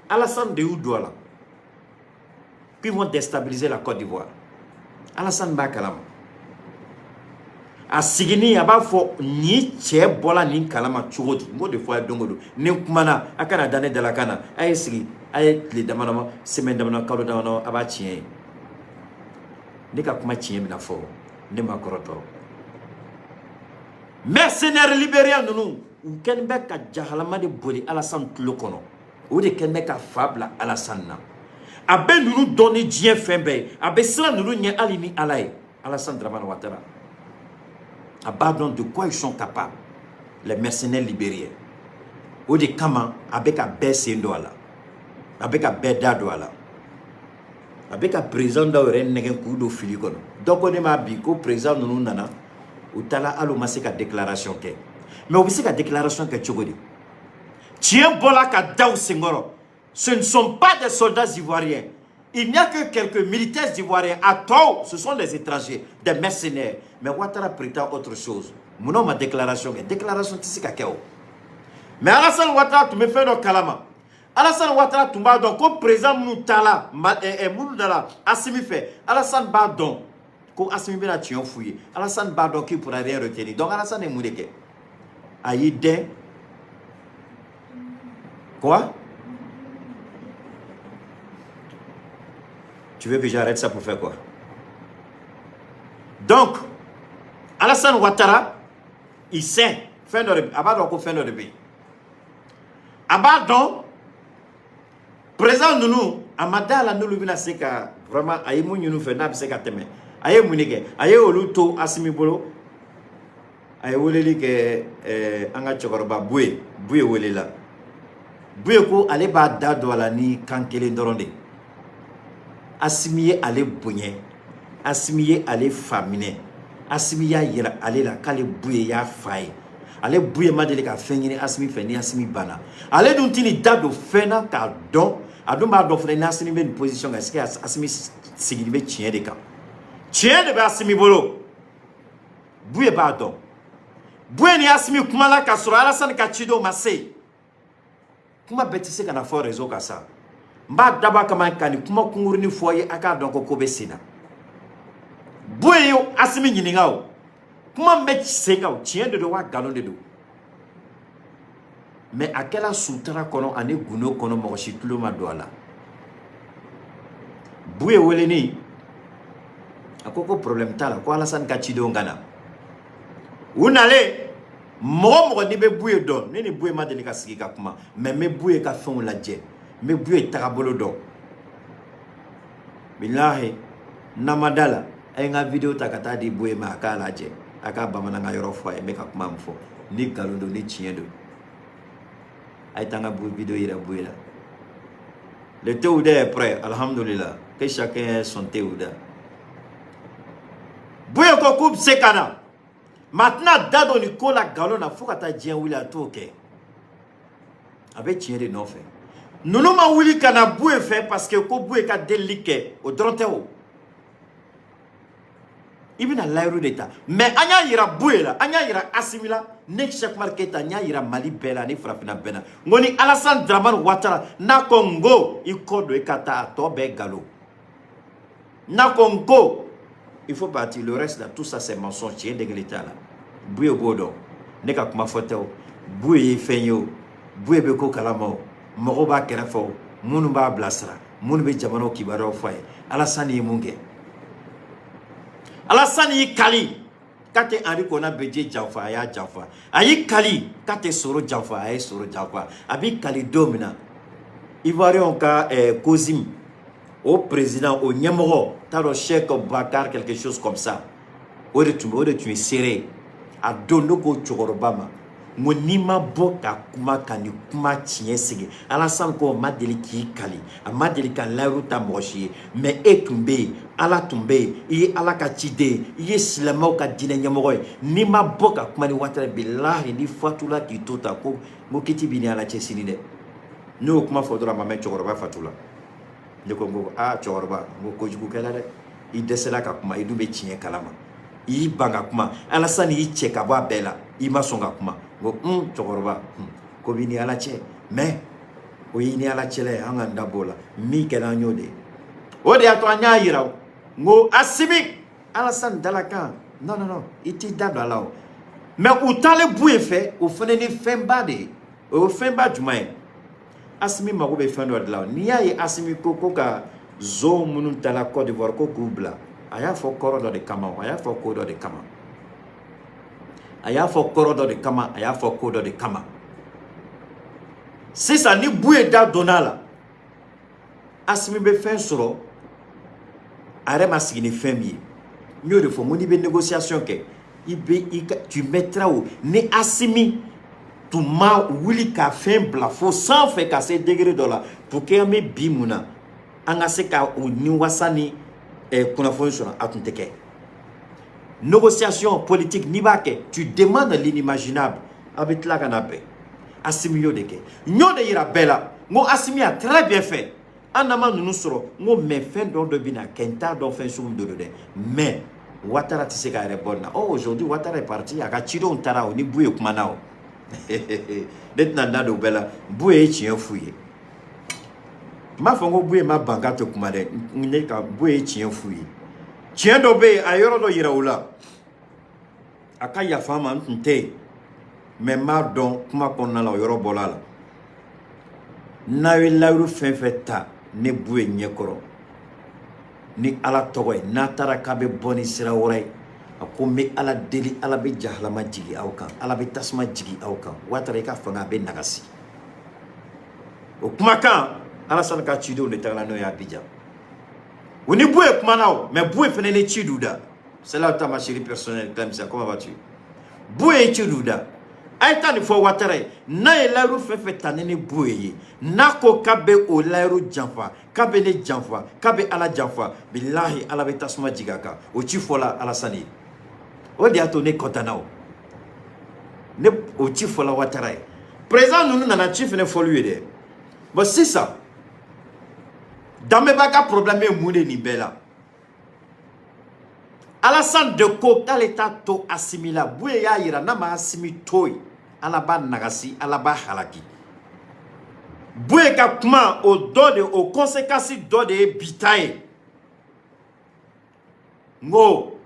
S1: Alassane de y'u don a la, qu'ils vont déstabiliser la Côte d'Ivoire. Alassane b'a kalama. A sigini, a b'a fɔ nin cɛ bɔla nin kalama cogo di? N b'o de fɔ a ye don o don. Ni n kumana, a kana da ne dalakan na. A ye sigi, a ye tile dama dama, semaine dama dama, kalo dama dama, a b'a tiɲɛ ye. Ne ka kuma tiɲɛ bɛna fɔ, ne ma kɔrɔtɔ. Mercenaires libériens ninnu, u kɛlen bɛ ka jahalama de boli Alassane tulo kɔnɔ. O de kɛlen bɛ ka fa bila Alassane na. A bɛ ninnu dɔn ni diɲɛ fɛn bɛɛ ye, a bɛ siran ninnu ɲɛ hali ni Ala ye. Alassane Dramane Ouattara, a b'a dɔn de quoi ils sont capables, les mercenaires libériens. O de kama a bɛ ka bɛɛ sen don a la, a bɛ ka bɛɛ da don a la, a bɛ ka président dɔw yɛrɛ nɛgɛn k'u don fili kɔnɔ. Dɔ ko ne ma bi ko président ninnu nana, u taara, hali u ma se ka déclaration kɛ. Mais u bɛ se ka déclaration kɛ cogo di? Tiɲɛ bɔla ka da u senkɔrɔ. Ce ne sont pas des soldats ivoiriens. Il n'y a que quelques militaires ivoiriens. À tort, ce sont des étrangers, des mercenaires. Mais Ouattara prétend autre chose. Munna ma déclaration kɛ? Déclaration tɛ se ka kɛ o. Mais Alassane Ouattara tun bɛ fɛn dɔ kalama. Alassane Ouattara tun b'a dɔn ko président minnu taala, minnu nana Assimi fɛ, Alassane b'a dɔn ko Assimi bɛna tiɲɛ f'u ye. Alassane b'a dɔn qu'il pourra rien retenir. Donc Alassane ye mun de kɛ? A y'i dɛn. Quoi? Tu Tu veux que j'arrête ça pour faire quoi? Donc Alassane Ouattara, il sait fɛn dɔ de, a b'a dɔn ko fɛn dɔ de bɛ yen. A b'a dɔn président ninnu, a ma da la n'olu bɛna se ka vraiment, a ye mun ɲini u fɛ, n'a bɛ se ka tɛmɛ. A ye mun de kɛ? A ye olu to Asimi bolo. A ye weleli kɛ an ka cɛkɔrɔba Buye. Buye welela. Buye ko ale b'a da don a la ni kan kelen dɔrɔn de. Asimi ye ale bonya, Asimi ye ale fa minɛ, Asimi y'a yira ale la k'ale Buye y'a fa ye. Ale Buye ma deli ka fɛn ɲini Asimi fɛ ni Asimi banna. Ale dun tɛ da don fɛn na k'a dɔn. A dun b'a dɔn fana ni Asimi bɛ nin position kan, est-ce que Asimi sigilen bɛ tiɲɛ de kan? Tiɲɛ de bɛ Asimi bolo. Buye b'a dɔn. Buye ni Asimi kumala ka sɔrɔ Alasani ka cidenw ma se. Kuma bɛɛ tɛ se ka na fɔ réseau kan sa. N b'a dabɔ a kama ka nin kuma kunkurunin fɔ a ye, a k'a dɔn ko ko bɛ sen na. Buye ye Asimi ɲininka, o kuma min bɛ sen kan, o tiɲɛ de don wa nkalon de don? Mais a kɛla sutara kɔnɔ ani gundo kɔnɔ, mɔgɔ si tulo ma don a la. Buye weleni, a ko ko problème t'a la, ko Alasani ka cidenw ka na. U nalen, mɔgɔ mɔgɔ n'i bɛ Buye dɔn, ne ni Buye ma deli ka sigi ka kuma, mais n bɛ Buye ka fɛnw lajɛ, n bɛ Buye tagabolo dɔn. Bilahi, n'a ma da la, a ye n ka vidéo ta ka taa di Buye ma, a k'a lajɛ, a k'a bamanankan yɔrɔ fɔ a ye, n bɛ ka kuma min fɔ, ni nkalon don ni tiɲɛ don. A ye taa n ka vidéo yira Buye la. Le thé Ouda est prêt, alhamdulillah. Que chacun ait son thé Ouda. Buye ko k'u bɛ se ka na. Mais a tɛna da don nin ko la nkalon na fo ka taa diɲɛ wuli, a t'o kɛ. A bɛ tiɲɛ de nɔfɛ. Ninnu ma wuli ka na Buye fɛ parce que ko Buye ka delili kɛ, o dɔrɔn tɛ o. I bɛna layiru de ta. Mais an y'a yira Buye la, an y'a yira Asimi la, ne Cheikh Umar Keyita, n y'a yira Mali bɛɛ la ani farafinna bɛɛ la. N ko ni Alassane Dramane Ouattara n'a ko n ko i kɔ don i ka taa, a tɔ bɛɛ nkalon. N'a ko n ko il faut partir, le reste là, tout ça c'est mensonge, tiɲɛ den kelen t'a la. Buye b'o dɔn. Ne ka kuma fɔ tɛ o. Buye ye fɛn ye o. Buye bɛ ko kalama o. Mɔgɔw b'a kɛrɛfɛ o. Minnu b'a bilasira, minnu bɛ jamanaw kibaruyaw fɔ a ye. Alassane ye mun kɛ? Alassane y'i kali k'a tɛ Henri Konan Bédié janfa, a y'a janfa. A y'i kali k'a tɛ Soro janfa, a ye Soro janfa. A b'i kali don min na, Ivoirien ka COSIM o président, o ɲɛmɔgɔ, t'a dɔn, Cheikh Bakar quelque chose comme ça, o de tun bɛ, o de tun ye seere ye a don. Ne ko cɛkɔrɔba ma, n ko n'i ma bɔ ka kuma ka nin kuma tiɲɛ sigi, Alassane ko ma deli k'i kali, a ma deli ka layiru ta mɔgɔ si ye, mais e tun bɛ yen, Ala tun bɛ yen, i ye Ala ka ciden ye, i ye silamɛw ka diinɛ ɲɛmɔgɔ ye, n'i ma bɔ ka kuma ni Ouattara, bilahi ni fatula k'i to ta ko n ko kiti b'i ni Ala cɛ sini dɛ. Ne y'o kuma fɔ dɔrɔn, a ma mɛn, cɛkɔrɔba fatula. Ne ko, n ko aa cɛkɔrɔba, n ko kojugu kɛla dɛ, i dɛsɛla ka kuma, i dun bɛ tiɲɛ kalama, i y'i ban ka kuma, Alassane y'i cɛ ka bɔ a bɛɛ la, i ma sɔn ka kuma. N ko un cɛkɔrɔba, ko b'i ni Ala cɛ, mais o y'i ni Ala cɛla ye, an k'an da b'o la. Min kɛra, an y'o de ye. O de y'a to an y'a yira n ko Asimi, Alassane dalakan, non non non, i t'i da don a la o. Mais u taalen Buye fɛ, o fana ni fɛnba de ye. O ye fɛnba jumɛn ye? Asimi mago bɛ fɛn dɔ de la. N'i y'a ye Asimi ko ko ka zon minnu taara Côte d'Ivoire ko k'u bila, a y'a fɔ kɔrɔ dɔ de kama, a y'a fɔ ko dɔ de kama, a y'a fɔ kɔrɔ dɔ de kama, a y'a fɔ ko dɔ de kama. Sisan ni Buye da donna a la, Asimi bɛ fɛn sɔrɔ a yɛrɛ ma sigi ni fɛn min ye. N y'o de fɔ, n ko n'i bɛ négociation kɛ, i bɛ i ka tu mettras o. Ni Asimi tun ma wuli ka fɛn bila fo sanfɛ ka se degré dɔ la pour que an bɛ bi mun na, an ka se ka o ni wasa ni kunnafoni sɔrɔ, a tun tɛ kɛ. Négociation politique, n'i b'a kɛ, tu demandes l'inimaginable. A bɛ tila ka na bɛn. Asimi y'o de kɛ. N y'o de yira bɛɛ la, n ko Asimi a très bien fait. An n'an ma ninnu sɔrɔ, n ko mais fɛn dɔ dɔ bɛ na kɛ, n t'a dɔn fɛn sugu min don dɛ, mais Ouattara tɛ se k'a yɛrɛ bɔ nin na. Oh, aujourd'hui Ouattara est parti, a ka cidenw taara o ni Buye kumana o. Ne tɛna n da don o bɛɛ la. Buye ye tiɲɛ f'u ye. N b'a fɔ n ko Buye ma ban k'a tɛ kuma dɛ. Ne ka Buye ye tiɲɛ f'u ye. Tiɲɛ dɔ bɛ yen, a ye yɔrɔ dɔ yira u la. A ka yafa n ma, n tun tɛ yen, mais n b'a dɔn kuma kɔnɔna la, o yɔrɔ bɔla a la. N'aw ye layiru fɛn fɛn ta ne Buye ɲɛkɔrɔ Ni Ala tɔgɔ ye, n'a taara k'a bɛ bɔ ni sira wɛrɛ ye, a ko n bɛ Ala deli, Ala bɛ jahalama jigin aw kan, Ala bɛ tasuma jigin aw kan. Ouattara, i ka fanga a bɛ nagasi. O kumakan, Alassane ka cidenw de tagala n'o ye Abidjan. U ni Boye kumana o, mais Boye fana ni ci d'u da. C'est là ta ma chérie personnelle Clemsa, comment vas-tu? Boye ye ci d'u da, a ye taa nin fɔ Ouattara ye. N'a ye layiru fɛn fɛn ta ne ni Boye ye, n'a ko k'a bɛ o layiru janfa, k'a bɛ ne janfa, k'a bɛ Ala janfa, bilahi, Ala bɛ tasuma jigin a kan. O ci fɔla Alassane ye, o de y'a to ne kɔntanna. O ne o ci fɔla Ouattara ye. Président ninnu nana ci fana fɔl'u ye dɛ. Bon, sisan Damiba ka problème ye mun de nin bɛɛ la? Alassane de ko k'ale t'a to Assimi la. Buye y'a yira n'a ma Assimi to yen, Ala b'a nagasi, Ala b'a halaki. Buye ka kuma o dɔ de, o conséquence dɔ de ye bi ta ye. N ko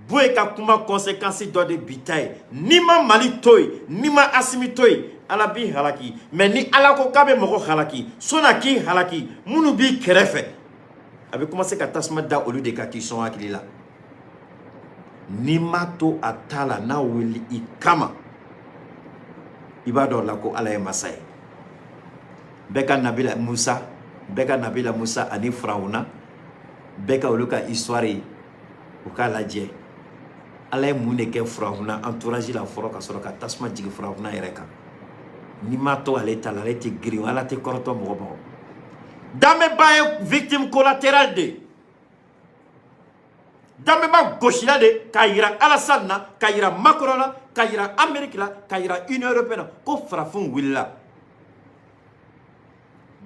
S1: Buye ka kuma conséquence dɔ de bi ta ye. N'i ma Mali to yen, n'i ma Assimi to yen, Ala b'i halaki. Mais ni Ala ko k'a bɛ mɔgɔ halaki, sɔnni k'i halaki, minnu b'i kɛrɛfɛ, a bɛ commencer ka tasuma da olu de kan k'i sɔn hakili la. N'i ma to a ta la, n'a wuli i kama, i b'a dɔn la ko Ala ye masa ye. Bɛɛ ka Nabila Musa, bɛɛ ka Nabila Musa ani Firawuna, bɛɛ ka olu ka histoire ye, u k'a lajɛ Ala ye mun de kɛ Firawuna entourage la fɔlɔ ka sɔrɔ ka tasuma jigin Firawuna yɛrɛ kan. N'i ma to ale ta la, ale tɛ girin, Ala tɛ kɔrɔtɔ mɔgɔ mɔgɔ. Damiba ye victime collatérale de ye. Damiba gosila de k'a yira Alassane na, k'a yira Macron na, k'a yira Amérique la, k'a yira Union européenne na ko farafinw wulila.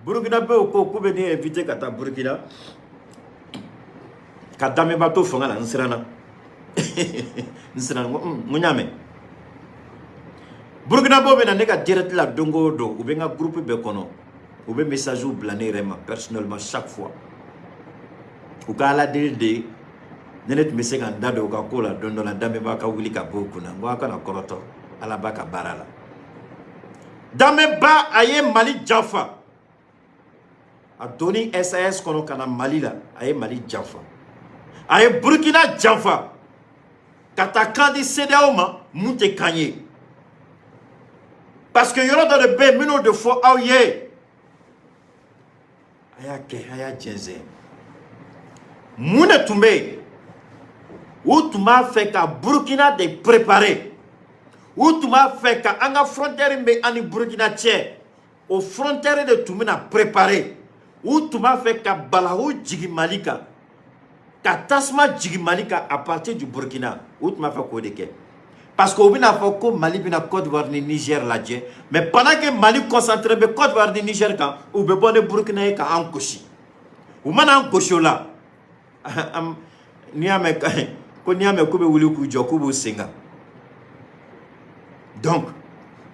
S1: Burkinabéw ko k'u bɛ ne invité ka taa Burkina ka Damiba to fanga la. N siranna, n siranna. N ko n ko n y'a mɛn. Burkinabéw bɛ na ne ka direct la don o don, u bɛ n ka groupe bɛɛ kɔnɔ, u bɛ message bila ne yɛrɛ ma personnellement chaque fois. U ka Ala deli de ne, ne tun bɛ se ka n da don u ka ko la don dɔ la, Damiba ka wuli ka bɔ u kunna. N ko aw kana kɔrɔtɔ, Ala b'a ka baara la. Damiba a ye Mali janfa. A donni SAS kɔnɔ ka na Mali la, a ye Mali janfa, a ye Burkina janfa ka taa kan di CEDEAO ma mun tɛ kan ye, parce que yɔrɔ dɔ de bɛ yen, n bɛn'o de fɔ aw ye. A y'a kɛ, a y'a jɛnsɛn. Mun de tun bɛ yen? U tun b'a fɛ ka Burkina de préparer. U tun b'a fɛ ka an ka frontière min bɛ an ni Burkina cɛ, o frontière de tun bɛna préparer. U tun b'a fɛ ka balawu jigin Mali kan, ka tasuma jigin Mali kan à partir du Burkina. U tun b'a fɛ k'o de kɛ, parce que u bɛna fɔ ko Mali bɛna Côte d'Ivoire ni Niger lajɛ. Mais pendant que Mali concentré bɛ Côte d'Ivoire ni Niger kan, u bɛ bɔ ni Burkina ye k'an gosi. U mana an gosi o la, n'i y'a mɛn ko n'i y'a mɛn k'u bɛ wuli k'u jɔ, k'u b'u sen kan. Donc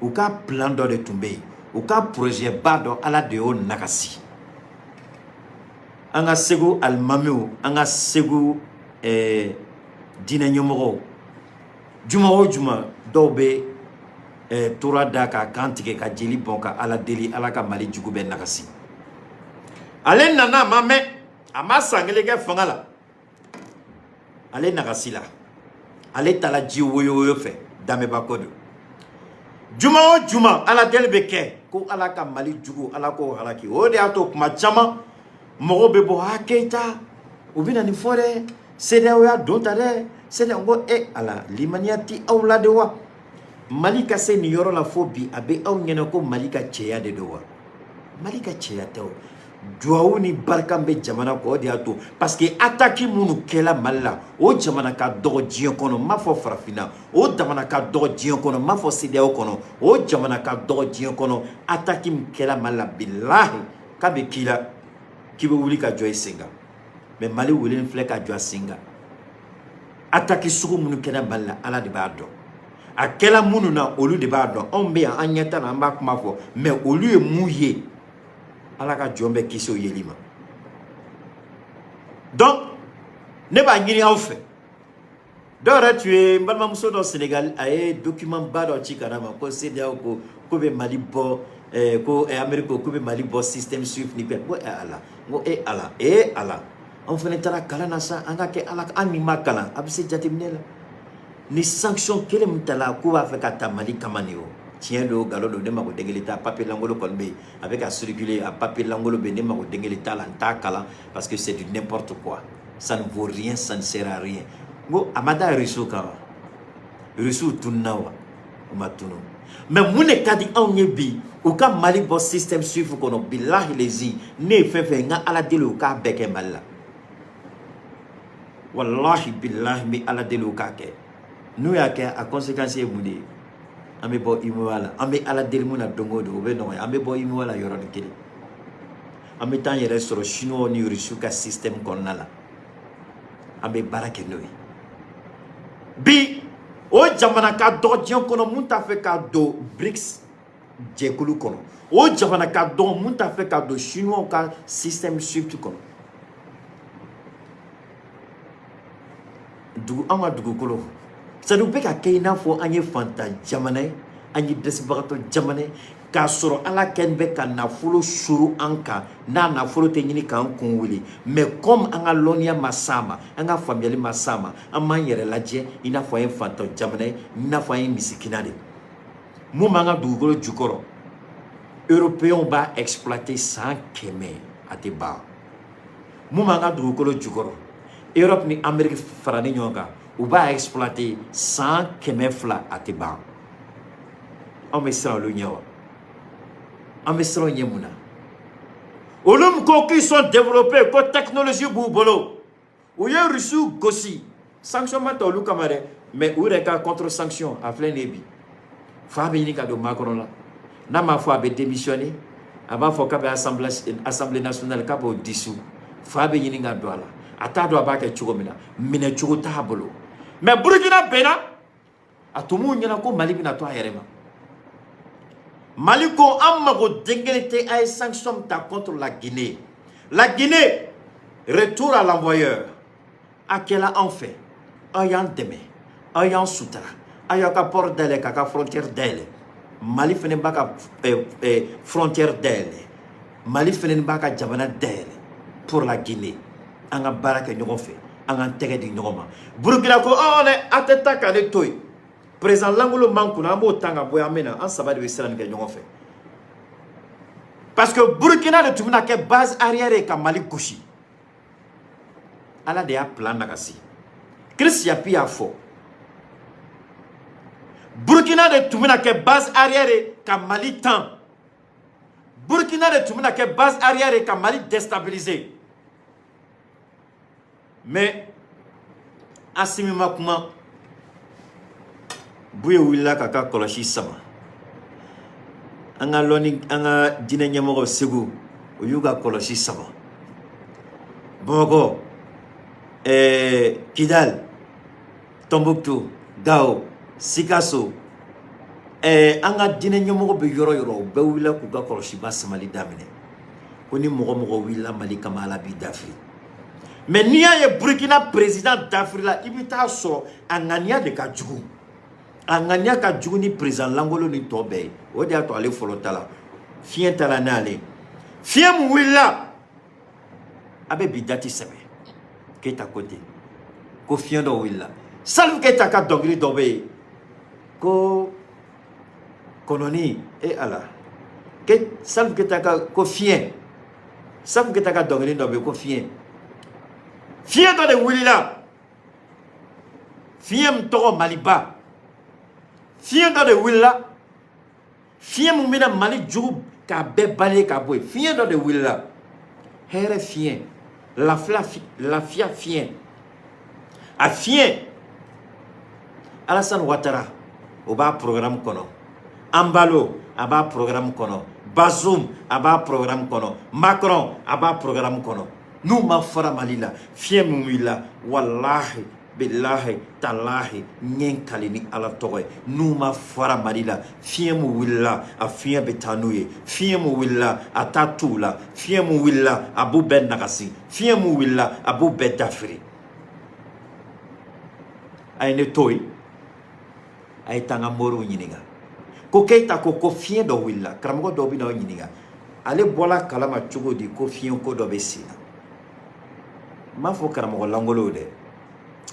S1: u ka plan dɔ de tun bɛ yen, u ka projet ba dɔ, Ala de y'o nagasi. An ka Segu alimamiw, an ka Segu diinɛ ɲɛmɔgɔw, juma o juma, dɔw bɛ tora da ka kan tigɛ ka jeli bɔn ka Ala deli, Ala ka Mali jugu bɛɛ nagasi. Ale nana, a ma mɛn, a ma san kelen kɛ fanga la, ale nagasi la, ale taara ji woyo fɛ. Damiba ko don, juma o juma, Ala deli bɛ kɛ ko Ala ka Mali jugu, Ala k'o halaki. O de y'a to kuma caman mɔgɔw bɛ bɔ a Keyita, u bɛ na nin fɔ dɛ, CEDEAO y'a don ta dɛ, CEDEAO. N ko e Ala, limaniya ti aw la de wa? Mali ka se nin yɔrɔ la fo bi, a bɛ aw ɲɛna ko Mali ka cɛya de don wa? Mali ka cɛya tɛ o. Duwawu ni barika bɛ jamana kɔ, o de y'a to, parce que attaque minnu kɛla Mali la, o jamana ka dɔgɔ diɲɛ kɔnɔ. N m'a fɔ farafinna, o jamana ka dɔgɔ diɲɛ kɔnɔ. N m'a fɔ CEDEAO kɔnɔ, o jamana ka dɔgɔ diɲɛ kɔnɔ. Attaque min kɛla Mali la, bilahi, k'a bɛ k'i la k'i bɛ wuli ka jɔ i sen kan. Mais Mali wulilen filɛ ka jɔ a sen kan. Attaque sugu minnu kɛra Mali la, Ala de b'a dɔn. A kɛla minnu na, olu de b'a dɔn. Anw bɛ yan, an ɲɛ t'a la, an b'a kuma fɔ, mais olu ye mun ye? Ala ka jɔn bɛɛ kisi o yeli ma. Donc ne b'a ɲini aw fɛ. Dɔw yɛrɛ tun ye n balimamuso dɔ Sénégal, a ye document ba dɔ ci ka na ma ko CEDEAO ko ko bɛ Mali bɔ, ko Amérique ko k'u bɛ Mali bɔ système SWIFT ni bɛɛ. Ko Ala, n ko e Ala, e Ala. Anw fana taara kalan na sa, an ka kɛ ala, an min ma kalan, a bɛ se jateminɛ la. Ni sanction kelen min tala k'u b'a fɛ ka ta Mali kama nin, o tiɲɛ don, nkalon don, ne mago den kelen t'a. Papier langolo kɔni bɛ yen, a bɛ ka circuler, a papier langolo bɛ yen, ne mago den kelen t'a la, n t'a kalan parce que c'est du n'importe quoi, ça ne vaut rien, ça ne sert à rien. N ko a ma da Russiw kan wa? Russiw tununa wa? U ma tunu. Mais mun de ka di anw ye bi? U ka Mali bɔ système SWIFT kɔnɔ. Bilahi lezi, ne ye fɛn fɛn ye, n ka Ala deli u k'a bɛɛ kɛ Mali la. Walahi bilahi, n bɛ Ala deli u k'a kɛ. N'u y'a kɛ, a conséquence ye mun de ye? An bɛ bɔ UEMOA la. An bɛ Ala deli mun na don o don, o bɛ nɔgɔya. An bɛ bɔ UEMOA la yɔrɔnin kelen, an bɛ taa an yɛrɛ sɔrɔ Chinois ni Russiw ka système kɔnɔna la, an bɛ baara kɛ n'o ye. Bi o jamana ka dɔgɔ diɲɛ kɔnɔ mun t'a fɛ ka don BRICS jɛkulu kɔnɔ, o jamana ka dɔgɔ mun t'a fɛ ka don Chinois ka système SWIFT kɔnɔ. Dugu, an ka dugukolo, c'est à dire u bɛ ka kɛ i n'a fɔ an ye fantan jamana ye, an ye dɛsɛbagatɔ jamana ye, k'a sɔrɔ Ala kɛlen bɛ ka nafolo suru an kan, n'a nafolo tɛ ɲini k'an kun wuli. Mais comme an ka lɔnniya ma s'a ma, an ka faamuyali ma s'a ma, an m'an yɛrɛ lajɛ i n'a fɔ an ye fantan jamana ye, i n'a fɔ an ye misikina de. Mun b'an ka dugukolo jukɔrɔ, Européens b'a exploiter san 100, a tɛ ban. Mun b'an ka dugukolo jukɔrɔ, Europe ni Amérique farani ɲɔgɔn kan, u b'a exploiter san 200, a tɛ ban. Anw bɛ siran olu ɲɛ wa? An bɛ siran ɲɛ mun na? Olu min ko qu'ils sont développés, ko technologie b'u bolo, u ye Russiw gosi, sanction ma ta olu kama dɛ, mais u yɛrɛ ka contre sanction a filɛ nin ye bi. Fa bɛ ɲini ka don Macron la, n'a m'a fɔ a bɛ démissionner, a b'a fɔ k'a bɛ assemblée nationale k'a b'o dissous. Fa bɛ ɲini ka don a la, a t'a dɔn a b'a kɛ cogo min na, minɛ cogo t'a bolo. Mais Burukina bɛnna, a tun m'u ɲɛna ko Mali bɛna to a yɛrɛ ma. Mali ko an mago den kelen tɛ, a ye sanction ta contre la Guinée. La Guinée, retour à l'envoyeur. A kɛla anw fɛ, aw y'an dɛmɛ, aw y'an sutura, aw y'aw ka port dayɛlɛ k'a ka frontière dayɛlɛ. Mali fɛnɛ b'a ka frontière dayɛlɛ, Mali fɛnɛ b'a ka jamana dayɛlɛ pour la Guinée. An ka baara kɛ ɲɔgɔn fɛ, an k'an tɛgɛ di ɲɔgɔn ma. Burukina ko ɔ dɛ, a tɛ taa k'ale to yen. Président langolo man kunna, an b'o tan ka bɔ yen, an bɛ na, an saba de bɛ sira nin kɛ ɲɔgɔn fɛ, parce que Burukina de tun bɛna kɛ base arrière ye ka Mali gosi. Ala de y'a plan nagasi. Chris Yapi y'a fɔ, Burukina de tun bɛna kɛ base arrière ye ka Mali tan, Burukina de tun bɛna kɛ base arrière ye ka Mali déstabiliser. Mais Asimi ma kuma, Buye wulila k'a ka kɔlɔsi sama. An ka lɔnni, an ka diinɛ ɲɛmɔgɔ Segu, o y'u ka kɔlɔsi sama. Bamakɔ, Kidal, Tombouctou, Gao, Sikaso, an ka diinɛ ɲɛmɔgɔ bɛ yɔrɔ yɔrɔ, u bɛɛ wulila k'u ka kɔlɔsiba samali daminɛ, ko ni mɔgɔ mɔgɔ wulila Mali kama, Ala b'i dafiri. Mais n'i y'a ye Burukina président dafirila, i bɛ taa sɔrɔ a ŋaniya de ka jugu, a ŋaniya ka jugu ni président langolo ni tɔ bɛɛ ye. O de y'a to ale fɔlɔ ta la, fiɲɛ ta la n'ale fiɲɛ mun wulila, a bɛ bi date sɛbɛn. Keyita ko ten ko fiɲɛ dɔ wulila. Salif Keyita ka dɔnkili dɔ bɛ yen ko kɔnɔni, e Ala, ke Salif Keyita ka ko fiɲɛ, Salif Keyita ka dɔnkili dɔ bɛ yen ko fiɲɛ, fiɲɛ dɔ de wulila, fiɲɛ min tɔgɔ Maliba, fiɲɛ dɔ de wulila, fiɲɛ min bɛna Mali jugu k'a bɛɛ balayer ka bɔ yen. Fiɲɛ dɔ de wulila, hɛrɛ fiɲɛ, lafiya fiɲɛ, a fiɲɛ. Alassane Ouattara, o b'a programme kɔnɔ, Embalo a b'a programme kɔnɔ, Bazoum a b'a programme kɔnɔ, Macron a b'a programme kɔnɔ. N'u ma fara Mali la, fiɲɛ min wulila, walahi bilahi talahi, ɲɛ kali ni Ala tɔgɔ ye, n'u ma fara Mali la, fiɲɛ min wulila, a fiɲɛ bɛ taa n'u ye. Fiɲɛ min wulila, a t'a t'u la. Fiɲɛ min wulila, a b'u bɛɛ nagasi. Fiɲɛ min wulila, a b'u bɛɛ dafiri. A ye ne to yen, a ye taa n ka moriw ɲininka ko Keyita ko fiɲɛ dɔ wulila. Karamɔgɔ dɔw bɛ n'aw ɲininka, ale bɔla kalama cogo di ko fiɲɛ ko dɔ bɛ sen na? N b'a fɔ karamɔgɔ langolow dɛ,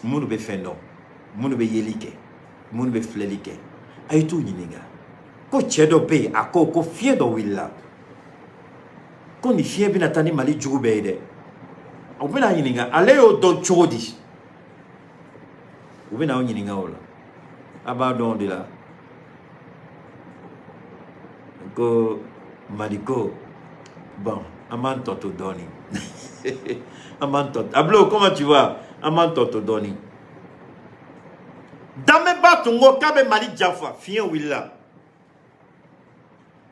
S1: minnu bɛ fɛn dɔn, minnu bɛ yeli kɛ, minnu bɛ filɛli kɛ, a ye t'u ɲininka ko cɛ dɔ bɛ yen, a ko ko fiɲɛ dɔ wulila, ko nin fiɲɛ bɛna taa ni Mali jugu bɛɛ ye dɛ. U bɛna ɲininka ale y'o dɔn cogo di. U bɛna aw ɲininka o la. A b'a dɔn o de la ko Maliko. Bon, an b'an tɔ to dɔɔnin, an b'an tɔ. Ablo, comment tu vas? An b'an tɔ to dɔɔnin. Damiba tun ko k'a bɛ Mali janfa, fiɲɛ wulila.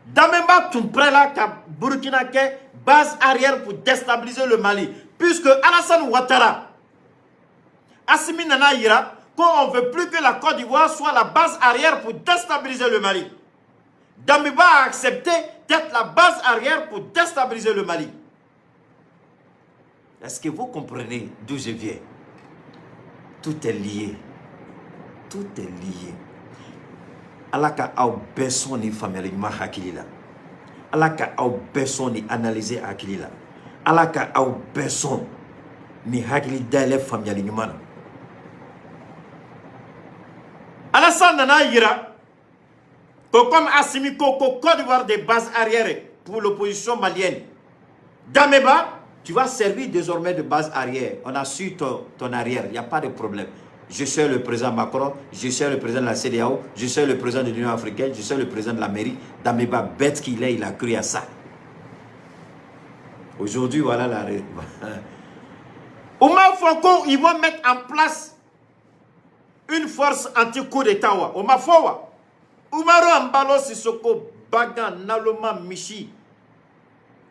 S1: Damiba tun prêt la ka Burkina kɛ base arrière pour déstabiliser le Mali, puisque Alassane Ouattara, Assimi nana yira qu'on ne veut plus que la Côte d'Ivoire soit la base arrière pour déstabiliser le Mali. Damiba a accepté d'être la base arrière pour déstabiliser le Mali. Est-ce que vous comprenez d'où je viens? Tout est lié. Tout est lié. Ala ka aw bɛɛ sɔn ni faamuyali ɲuman hakili la. Ala ka aw bɛɛ sɔn ni analyse hakili la. Ala ka aw bɛɛ sɔn ni hakili dayɛlɛ faamuyali ɲuman na. Alassane nana yira ko comme Assimi ko ko Côte d'Ivoire des bases arrière pour l'opposition malienne, Damiba, tu vas servir désormais de base arrière. On a su ton arrière, il n'y a pas de problème. Je suis le président Macron, je suis le président de la CEDEAO, je suis le président de l'Union africaine, je suis le président de l'Amérique. Damiba, bête qu'il est, il a cru à ça. Aujourd'hui, voilà la. U m'a fɔ ko, ils vont mettre en place une force anti-coup d'État. U m'a fɔ wa. Umaro Embalo Sissoko, Bagan, Naloma, Michi.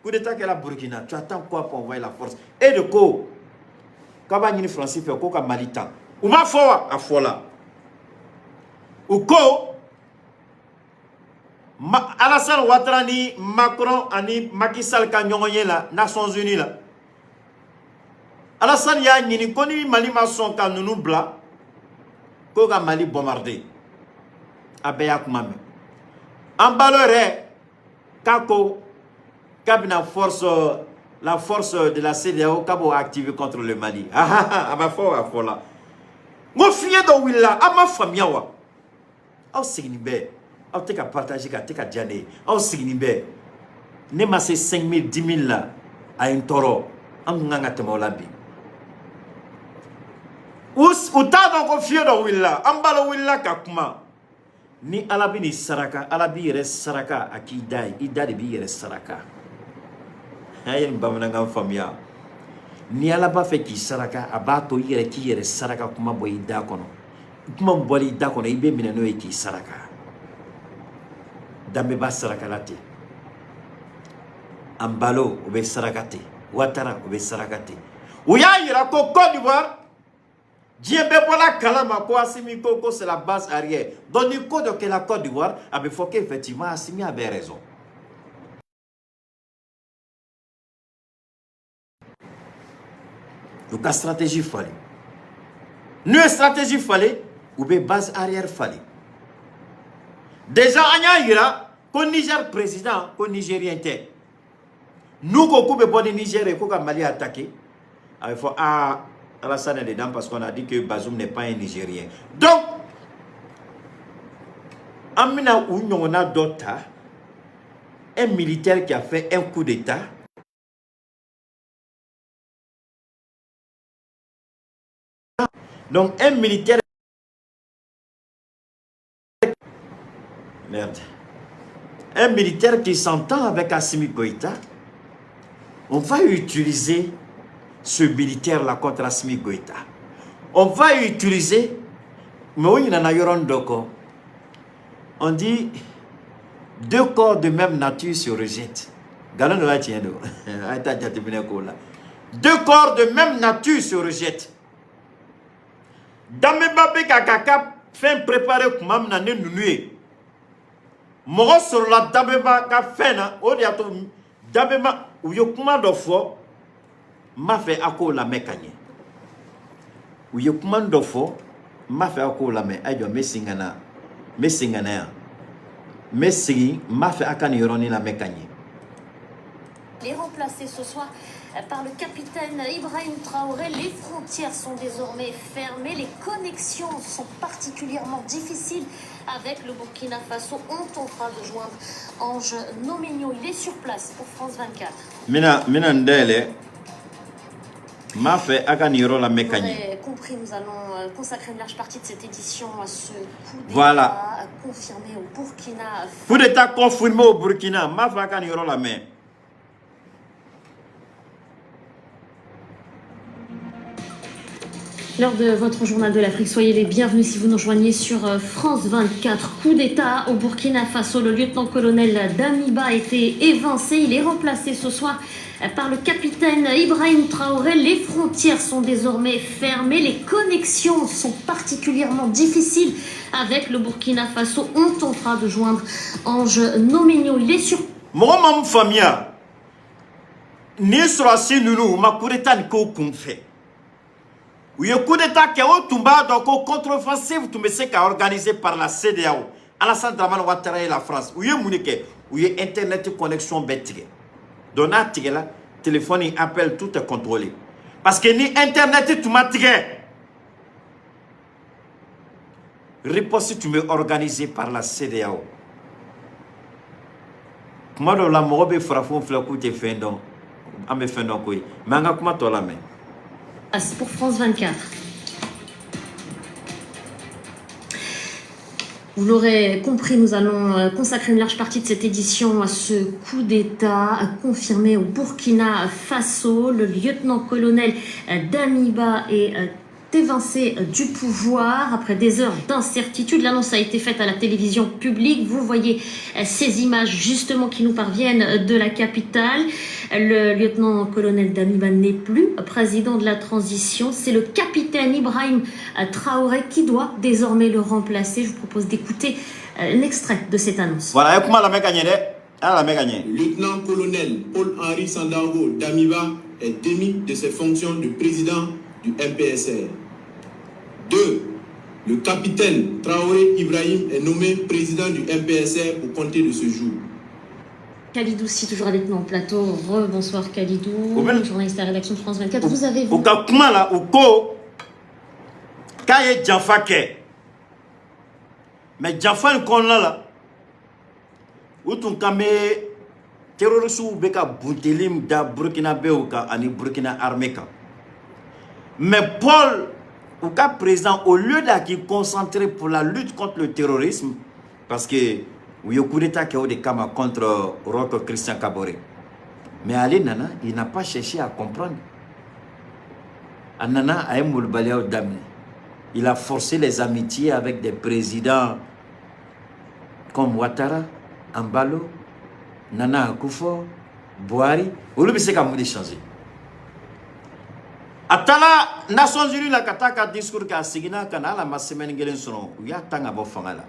S1: Coup d'État kɛra Burkina. Tu attends quoi pour envoyer la force? Et de quoi? Kaba ɲini Faransi fɛ ko ka Mali ta. U m'a fɔ wa? A fɔla. U ko Alassane Ouattara ni Macron ani Macky Sall ka ɲɔgɔn ye la Nations Unies la. Alassane y'a ɲini ko ni Mali ma sɔn ka ninnu bila, ko ka Mali bombarder. A bɛɛ y'a kuma mɛn. Embalo yɛrɛ k'a ko k'a bɛna force, la force de la CEDEAO, k'a b'o activer contre le Mali. Ah, a ma fɔ, a fɔ la. N ko fiɲɛ dɔ wulila, aw ma faamuya wa? Aw sigilen bɛ, aw tɛ ka partager ka tɛ ka diya ne ye. Aw sigilen bɛ, ne ma se 5 000, 10 000 la, a ye n tɔɔrɔ. An kun kan ka tɛmɛ o la bi. U t'a dɔn ko fiɲɛ dɔ wulila. Embalo wulila ka kuma. Ni Ala bɛ n'i saraka, Ala b'i yɛrɛ saraka a k'i da ye. I da de b'i yɛrɛ saraka. A ye nin bamanankan faamuya. Ni Ala b'a fɛ k'i saraka, a b'a to i yɛrɛ k'i yɛrɛ saraka. Kuma bɔ i da kɔnɔ, kuma min bɔra i da kɔnɔ, i bɛ minɛ n'o ye k'i saraka. Damiba sarakala ten, Embalo o bɛ saraka ten, Ouattara o bɛ saraka ten. U y'a yira ko Côte d'Ivoire, diɲɛ bɛɛ bɔra kalama ko Assimi ko ko c'est la base arrière. Donc ni ko dɔ kɛra Côte d'Ivoire, a bɛ fɔ qu'effectivement Assimi avait raison. U ka stratégie falen. N'u ye stratégie falen, u bɛ base arrière falen. Déjà an y'a yira ko Niger président ko nigérien tɛ. N'u ko k'u bɛ bɔ ni Niger ye ko ka Mali attaquer, a bɛ fɔ ah, Alassane est dedans parce qu'on a dit que Bazoum n'est pas un Nigérien. Donc an bɛna u ɲɔgɔnna dɔ ta, un militaire qui a fait un coup d'État. Donc un militaire, merde, un militaire qui s'entend avec Assimi Goïta, on va utiliser ce militaire-là contre Assimi Goïta. On va utiliser, mais où il y en a on dit, deux corps de même nature se rejettent. Deux corps de même nature se rejettent. Damiba bɛ k'a ka fɛn préparer tuma min na ni ninnu ye, mɔgɔ sɔrɔla Damiba ka fɛn na. O de y'a to Damiba, u ye kuma dɔ fɔ, n b'a fɛ a k'o lamɛn ka ɲɛ. U ye kuma dɔ fɔ, n b'a fɛ a k'o lamɛn. A jɔ, n bɛ segin ka na, n bɛ segin ka na yan, n bɛ segin, n b'a fɛ a ka nin yɔrɔnin lamɛn ka ɲɛ.
S2: Il est remplacé ce soir par le capitaine Ibrahim Traoré. Les frontières sont désormais fermées, les connexions sont particulièrement difficiles avec le Burkina Faso. On tentera de joindre Ange Nomegno. Il est sur place pour France 24.
S1: Mina mina ndele m'a fɛ a ka nin yɔrɔ lamɛn
S2: Vous
S1: ka ɲɛ.
S2: l'aurez compris, nous allons consacrer une large partie de cette édition à ce coup d'État confirmé au Burkina
S1: Coup d'État confirmé au Burkina. M'a fɛ a ka nin yɔrɔ lamɛn.
S2: L'heure de votre journal de l'Afrique, soyez les bienvenus si vous nous rejoignez sur France 24. Coup d'État au Burkina Faso, le lieutenant-colonel Damiba a été évincé. Il est remplacé ce soir par le capitaine Ibrahim Traoré. Les frontières sont désormais fermées. Les connexions sont particulièrement difficiles avec le Burkina Faso. On tentera de joindre Ange Nomegno. Il est sur
S1: Mɔgɔ ma mun faamuya, nin sɔrɔdasi ninnu, u ma coup d'état nin k'o kun fɛ. U ye coup d'état kɛ, o tun b'a dɔn ko contre-offensive tun bɛ se ka organiser par la CEDEAO, Alassane Dramane Ouattara et la France. U ye mun de kɛ? U ye internet connexion bɛɛ tigɛ. Donc n'a tigɛla, téléphone, appel, tout est contrôlé, parce que ni internet tun ma tigɛ, riposte tun bɛ organiser par la CEDEAO. Kuma dɔw la, mɔgɔ bɛ farafinw filɛ k'u tɛ fɛn dɔn, an bɛ fɛn dɔn koyi. Mais an ka kuma tɔ lamɛn.
S2: Place pour France 24. Vous l'aurez compris, nous allons consacrer une large partie de cette édition à ce coup d'État confirmé au Burkina Faso. Le lieutenant-colonel Damiba est évincé du pouvoir après des heures d'incertitude. L'annonce a été faite à la télévision publique. Vous voyez ces images justement qui nous parviennent de la capitale. Le lieutenant-colonel Damiba n'est plus président de la transition. C'est le capitaine Ibrahim Traoré qui doit désormais le remplacer. Je vous propose d'écouter un extrait de cette annonce.
S1: Voilà, a ye kuma lamɛn ka ɲɛ dɛ, a y'a lamɛn ka ɲɛ.
S4: Le lieutenant-colonel Paul-Henri Sandaogo Damiba est démis de ses fonctions de président du MPSR. 2. Le capitaine Traoré Ibrahim est nommé président du MPSR pour compter de ce jour.
S2: Khalidou Sy, toujours avec nous en plateau. Rebonsoir Khalidou, journaliste à la rédaction de France 24. Vous avez
S1: U ka kuma la, u ko k'a ye janfa kɛ, mais janfa in kɔnɔna la, u tun kan bɛ terroristew bɛ ka bunteli min da burkinabɛw kan ani Burkina armée kan. Mais Paul, u ka président, au lieu de k'i concentrer pour la lutte contre le terrorisme, parce que u ye coup d'état kɛ o de kama contre Roch Christian Kaboré, mais ale nana, il n'a pas cherché à comprendre. A nana, a ye molobaliyaw daminɛ. Il a forcé les amitiés avec des présidents comme Ouattara, Embalo, Nana Akufo, Buhari. Olu bɛ se ka mun de changer? A taara Nations Unies la ka taa ka discours kɛ, a seginna ka na, hali a ma semaine kelen sɔrɔ, u y'a tan ka bɔ fanga la.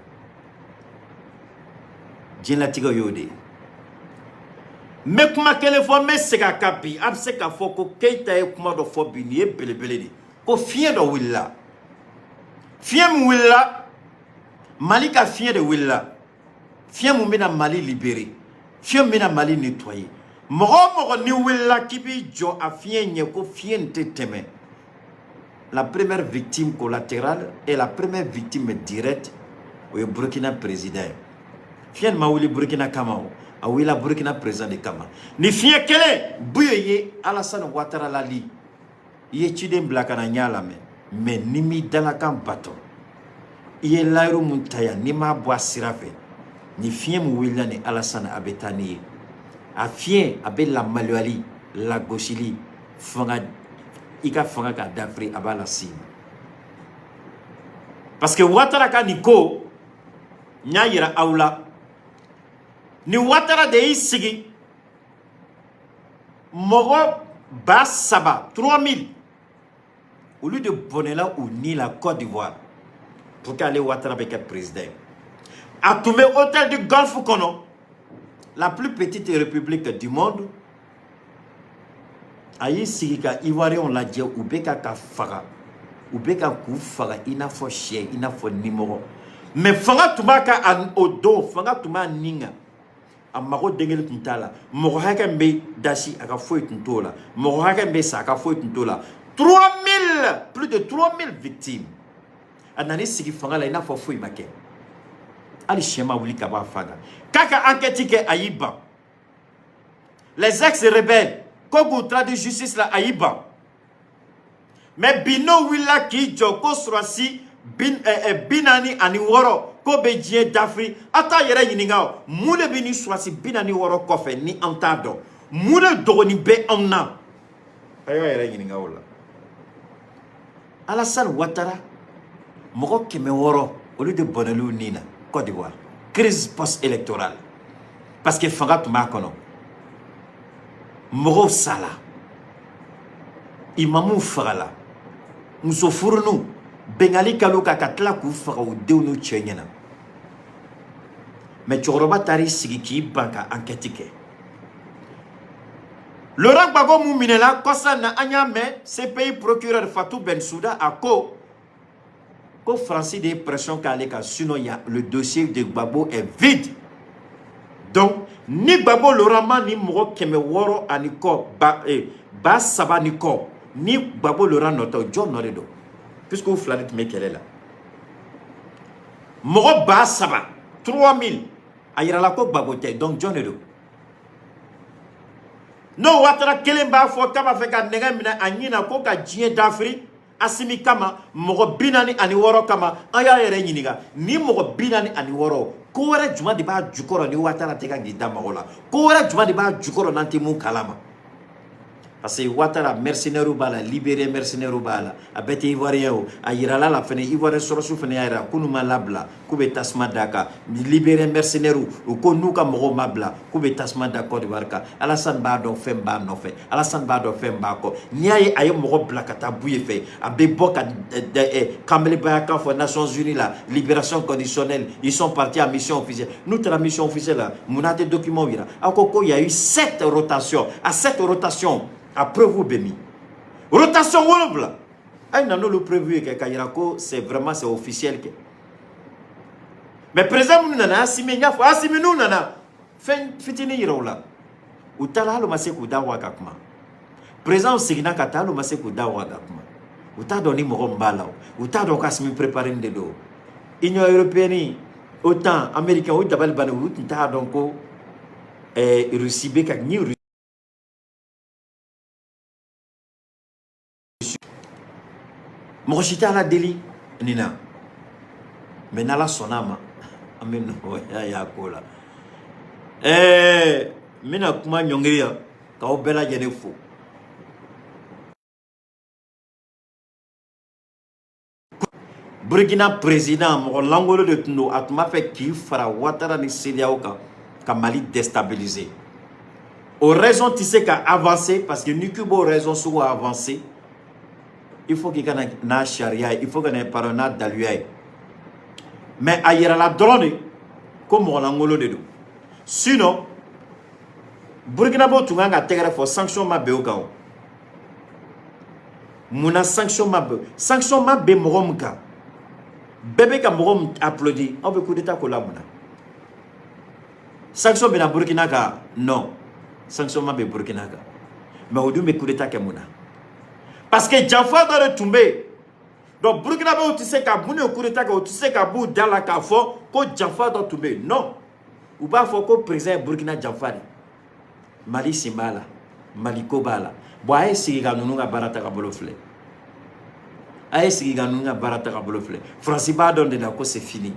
S1: Diɲɛlatigɛ y'o de ye. N bɛ kuma kelen fɔ, n bɛ segin a kan bi. A bɛ se k'a fɔ ko Keyita ye kuma dɔ fɔ bi, nin ye belebele de ye, ko fiɲɛ dɔ wulila. Fiɲɛ min wulila, Mali ka fiɲɛ de wulila, fiɲɛ mun bɛna Mali libérer, fiɲɛ min bɛna Mali nettoyer. Mɔgɔ o mɔgɔ ni wulila k'i b'i jɔ a fiɲɛ ɲɛ ko fiɲɛ nin tɛ tɛmɛ, la première victime collatérale et la première victime directe, o ye Burkina président ye. Fiɲɛ nin ma wuli Burkina kama o, a wulila Burkina président de kama. Ni fiɲɛ kelen Buye ye Alassane Ouattara lali, i ye ciden bila ka na, n y'a lamɛn. Mais ni m'i dalakan bato, i ye layiru mun ta yan, n'i m'a bɔ a sira fɛ, ni fiɲɛ min wulila ni Alassane, a bɛ taa n'i ye. A fiɲɛ a bɛ lamaloyali, lagosili, fanga, i ka fanga k'a dafiri, a b'a las'i ma. Parce que Ouattara ka nin ko, n y'a yira aw la, ni Ouattara de y'i sigi, mɔgɔ 3000, 3000, olu de bɔnɛla u ni la Côte d'Ivoire pour que ale Ouattara bɛ kɛ président ye. A tun bɛ hôtel du Golfe kɔnɔ, la plus petite république du monde. A y'i sigi ka Ivoiriyɛnw lajɛ, u bɛ ka faga, u bɛ ka k'u faga i n'a fɔ sɛ, i n'a fɔ nimɔgɔ. Mais fanga tun b'a ka o don, fanga tun b'a nin kan. A mago den kelen tun t'a la. Mɔgɔ hakɛ min bɛ dasi, a ka foyi tun t'o la. Mɔgɔ hakɛ min bɛ sa, a ka foyi tun t'o la. 3000, plus de 3000 victimes. A nan'i sigi fanga la i n'a fɔ foyi ma kɛ, hali siyɛn ma wuli ka bɔ a fa kan. K'a ka enquête kɛ, a y'i ban. Les ex rebelles ko k'u traduit justice la, a y'i ban. Mais bi, n'o wulila k'i jɔ ko sɔrɔsi 46 ko bɛ diɲɛ dafiri, aw t'a yɛrɛ ɲininka o, mun de bɛ nin sɔrɔsi 46 kɔfɛ ni an t'a dɔn? Mun de dɔgɔnin bɛ anw na? A y'a yɛrɛ ɲininka o la. Alassane Ouattara, mɔgɔ 600, olu de bɔnɛliw nin na Côte d'Ivoire, crise post-électorale, parce que fanga tun b'a kɔnɔ. Mɔgɔw sala, imamuw fagala, muso furunuw bengali kalo kan ka tila k'u faga u denw n'u cɛ ɲɛna. Mais cɛkɔrɔba taar'i sigi k'i ban ka enquête kɛ. Laurent Gbagbo mun minɛla kɔsa na, an y'a mɛn CPI procureur Fatou Bensouda a ko ko Faransi de ye pression k'ale kan, sinon ya le dossier de Gbagbo est vide. Donc ni Gbagbo Laurent ma ni mɔgɔ 600 ani kɔ ba, 3000 ni kɔ, ni Gbagbo Laurent nɔ tɛ, jɔn nɔ de don? Puisque u fila de tun bɛ kɛlɛ la. Mɔgɔ 3000, 3000, a yirala ko Gbagbo tɛ. Donc jɔn de don? N'o Ouattara kelen b'a fɔ k'a b'a fɛ ka nɛgɛ minɛ a ɲin na ko ka diɲɛ dafiri Asimi kama, mɔgɔ 46 kama, an y'a yɛrɛ ɲininka, ni mɔgɔ 46, ko wɛrɛ jumɛn de b'a jukɔrɔ ni Ouattara tɛ ka k'i da mago la? Ko wɛrɛ jumɛn de b'a jukɔrɔ n'an tɛ mun kalama? Parce que Ouattara, mercenaire b'a la, Libérien mercenaire b'a la, a bɛɛ tɛ Ivoirien o. A yirala la fɛnɛ, Ivoirien sɔrɔsiw fɛnɛ y'a yira k'u ma labila, k'u bɛ tasuma d'a kan. Libérien mercenaire, u ko n'u ka mɔgɔw ma bila, k'u bɛ tasuma da Côte d'Ivoire kan. Alassane b'a dɔn fɛn b'a nɔfɛ, Alassane b'a dɔn fɛn b'a kɔ. N'i y'a ye a ye mɔgɔ bila ka taa Buye fɛ, a bɛ bɔ ka kanbelebaya kan fɔ Nations Unies la, libération conditionnelle, ils sont partis en mission officielle. N'u taara mission officielle la, mun n'a tɛ document yira? Aw ko ko il y a eu sept rotations. À sept rotations, a preuve bɛ min? Rotation 7, a ye na n'olu preuve ye kɛ ka yira ko c'est vraiment, c'est officiel kɛ. Mais président minnu nana, Asimi, n y'a fɔ, Asimi n'u nana fɛn fitinin yira u la, u taara, hali u ma se k'u da waga ka kuma. Président seginna ka taa, hali u ma se k'u da waga ka kuma. U t'a dɔn ni mɔgɔ min b'a la, o u t'a dɔn k'Asimi préparé de don. Union européenne, OTAN, américain, o dabali bannen, u tun t'a dɔn ko Russie bɛ ka ni Russie. Mɔgɔ si tɛ Ala deli nin na, mais n'Ala sɔnna a ma, an bɛ nɔgɔya y'a ko la. N bɛna kuma ɲɔngiri yan k'aw bɛɛ lajɛlen fo. Burkina président, mɔgɔ lankolon de tun don. A tun b'a fɛ k'i fara Ouattara ni CEDEAO kan ka Mali déstabiliser. O raison tɛ se ka avancer, parce que ni k'i b'o raison sugu avancer, il faut k'i ka na n'a sariya ye, il faut ka na, pardon, n'a daluya ye. Mais a yirala dɔrɔn de ko mɔgɔ lankolon de don. Sinon Burkinabɔ tun kan ka tɛgɛrɛ fɔ, sanction ma bɛn o kan. O munna sanction ma bɛn? Sanction ma bɛn mɔgɔ min kan, bɛɛ bɛ ka mɔgɔ min applaudir, aw bɛ coup d'état ko la mun na? Sanction bɛna Burkina kan? Non, sanction ma bɛn Burkina kan, mais o dun bɛ coup d'état kɛ mun na? Parce que janfa dɔ de tun bɛ yen. Donc Burkinabɛw tɛ se ka mun ye coup d'état kɛ, u tɛ se ka b'u da la k'a fɔ ko janfa dɔ tun bɛ yen. Non, u b'a fɔ ko président ye Burkina janfa de. Mali sen b'a la, Mali ko b'a la. Bon, a ye sigi ka ninnu ka baara ta ka bolo filɛ, a ye sigi ka ninnu ka baara ta ka bolo filɛ. Faransi b'a dɔn de la ko c'est fini.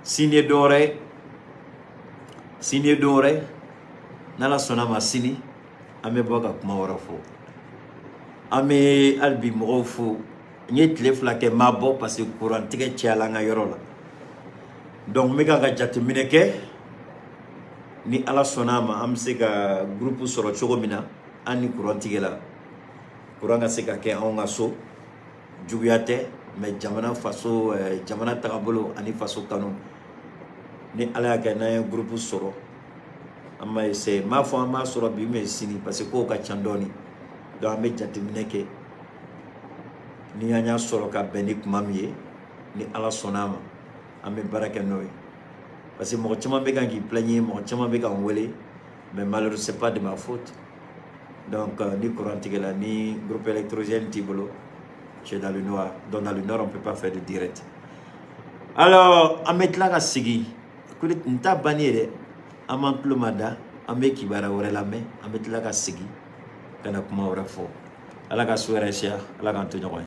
S1: Sini ye don wɛrɛ ye, sini ye don wɛrɛ ye. N'Ala sɔnna ma, sini an bɛ bɔ ka kuma wɛrɛ fɔ. An bɛ hali bi mɔgɔw fo. N ye tile 2 kɛ n ma bɔ, parce que courant tigɛ cayala an ka yɔrɔ la. Donc n bɛ ka jateminɛ kɛ, ni Ala sɔnna a ma, an bɛ se ka groupe sɔrɔ cogo min na, an ni courant tigɛla, courant ka se ka kɛ anw ka so. Juguya tɛ, mais jamana faso, jamana tagabolo ani faso kanu. Ni Ala y'a kɛ n'an ye groupe sɔrɔ, an b'a essayer. N m'a fɔ an b'a sɔrɔ bi, mais sini, parce que kow ka ca dɔɔni. Donc an bɛ jateminɛ kɛ, ni an y'a sɔrɔ ka bɛn ni kuma min ye, ni Ala sɔnna a ma, an bɛ baara kɛ n'o ye. Parce que mɔgɔ caman bɛ kan k'i plaigner, mɔgɔ caman bɛ k'an wele, mais malheureusement, c'est pas de ma faute. Donc ni courant tigɛla, ni groupe électrogène t'i bolo, tu es dans le noir. Donc dans le noir, on peut pas faire de direct. Alors an bɛ tila ka segin n t'a banni ye dɛ. An b'an tulo ma da, an bɛ kibaruya wɛrɛ lamɛn, an bɛ tila ka segin ka na kuma wɛrɛ fɔ. Ala ka su hɛrɛ siya, Ala k'an to ɲɔgɔn ye.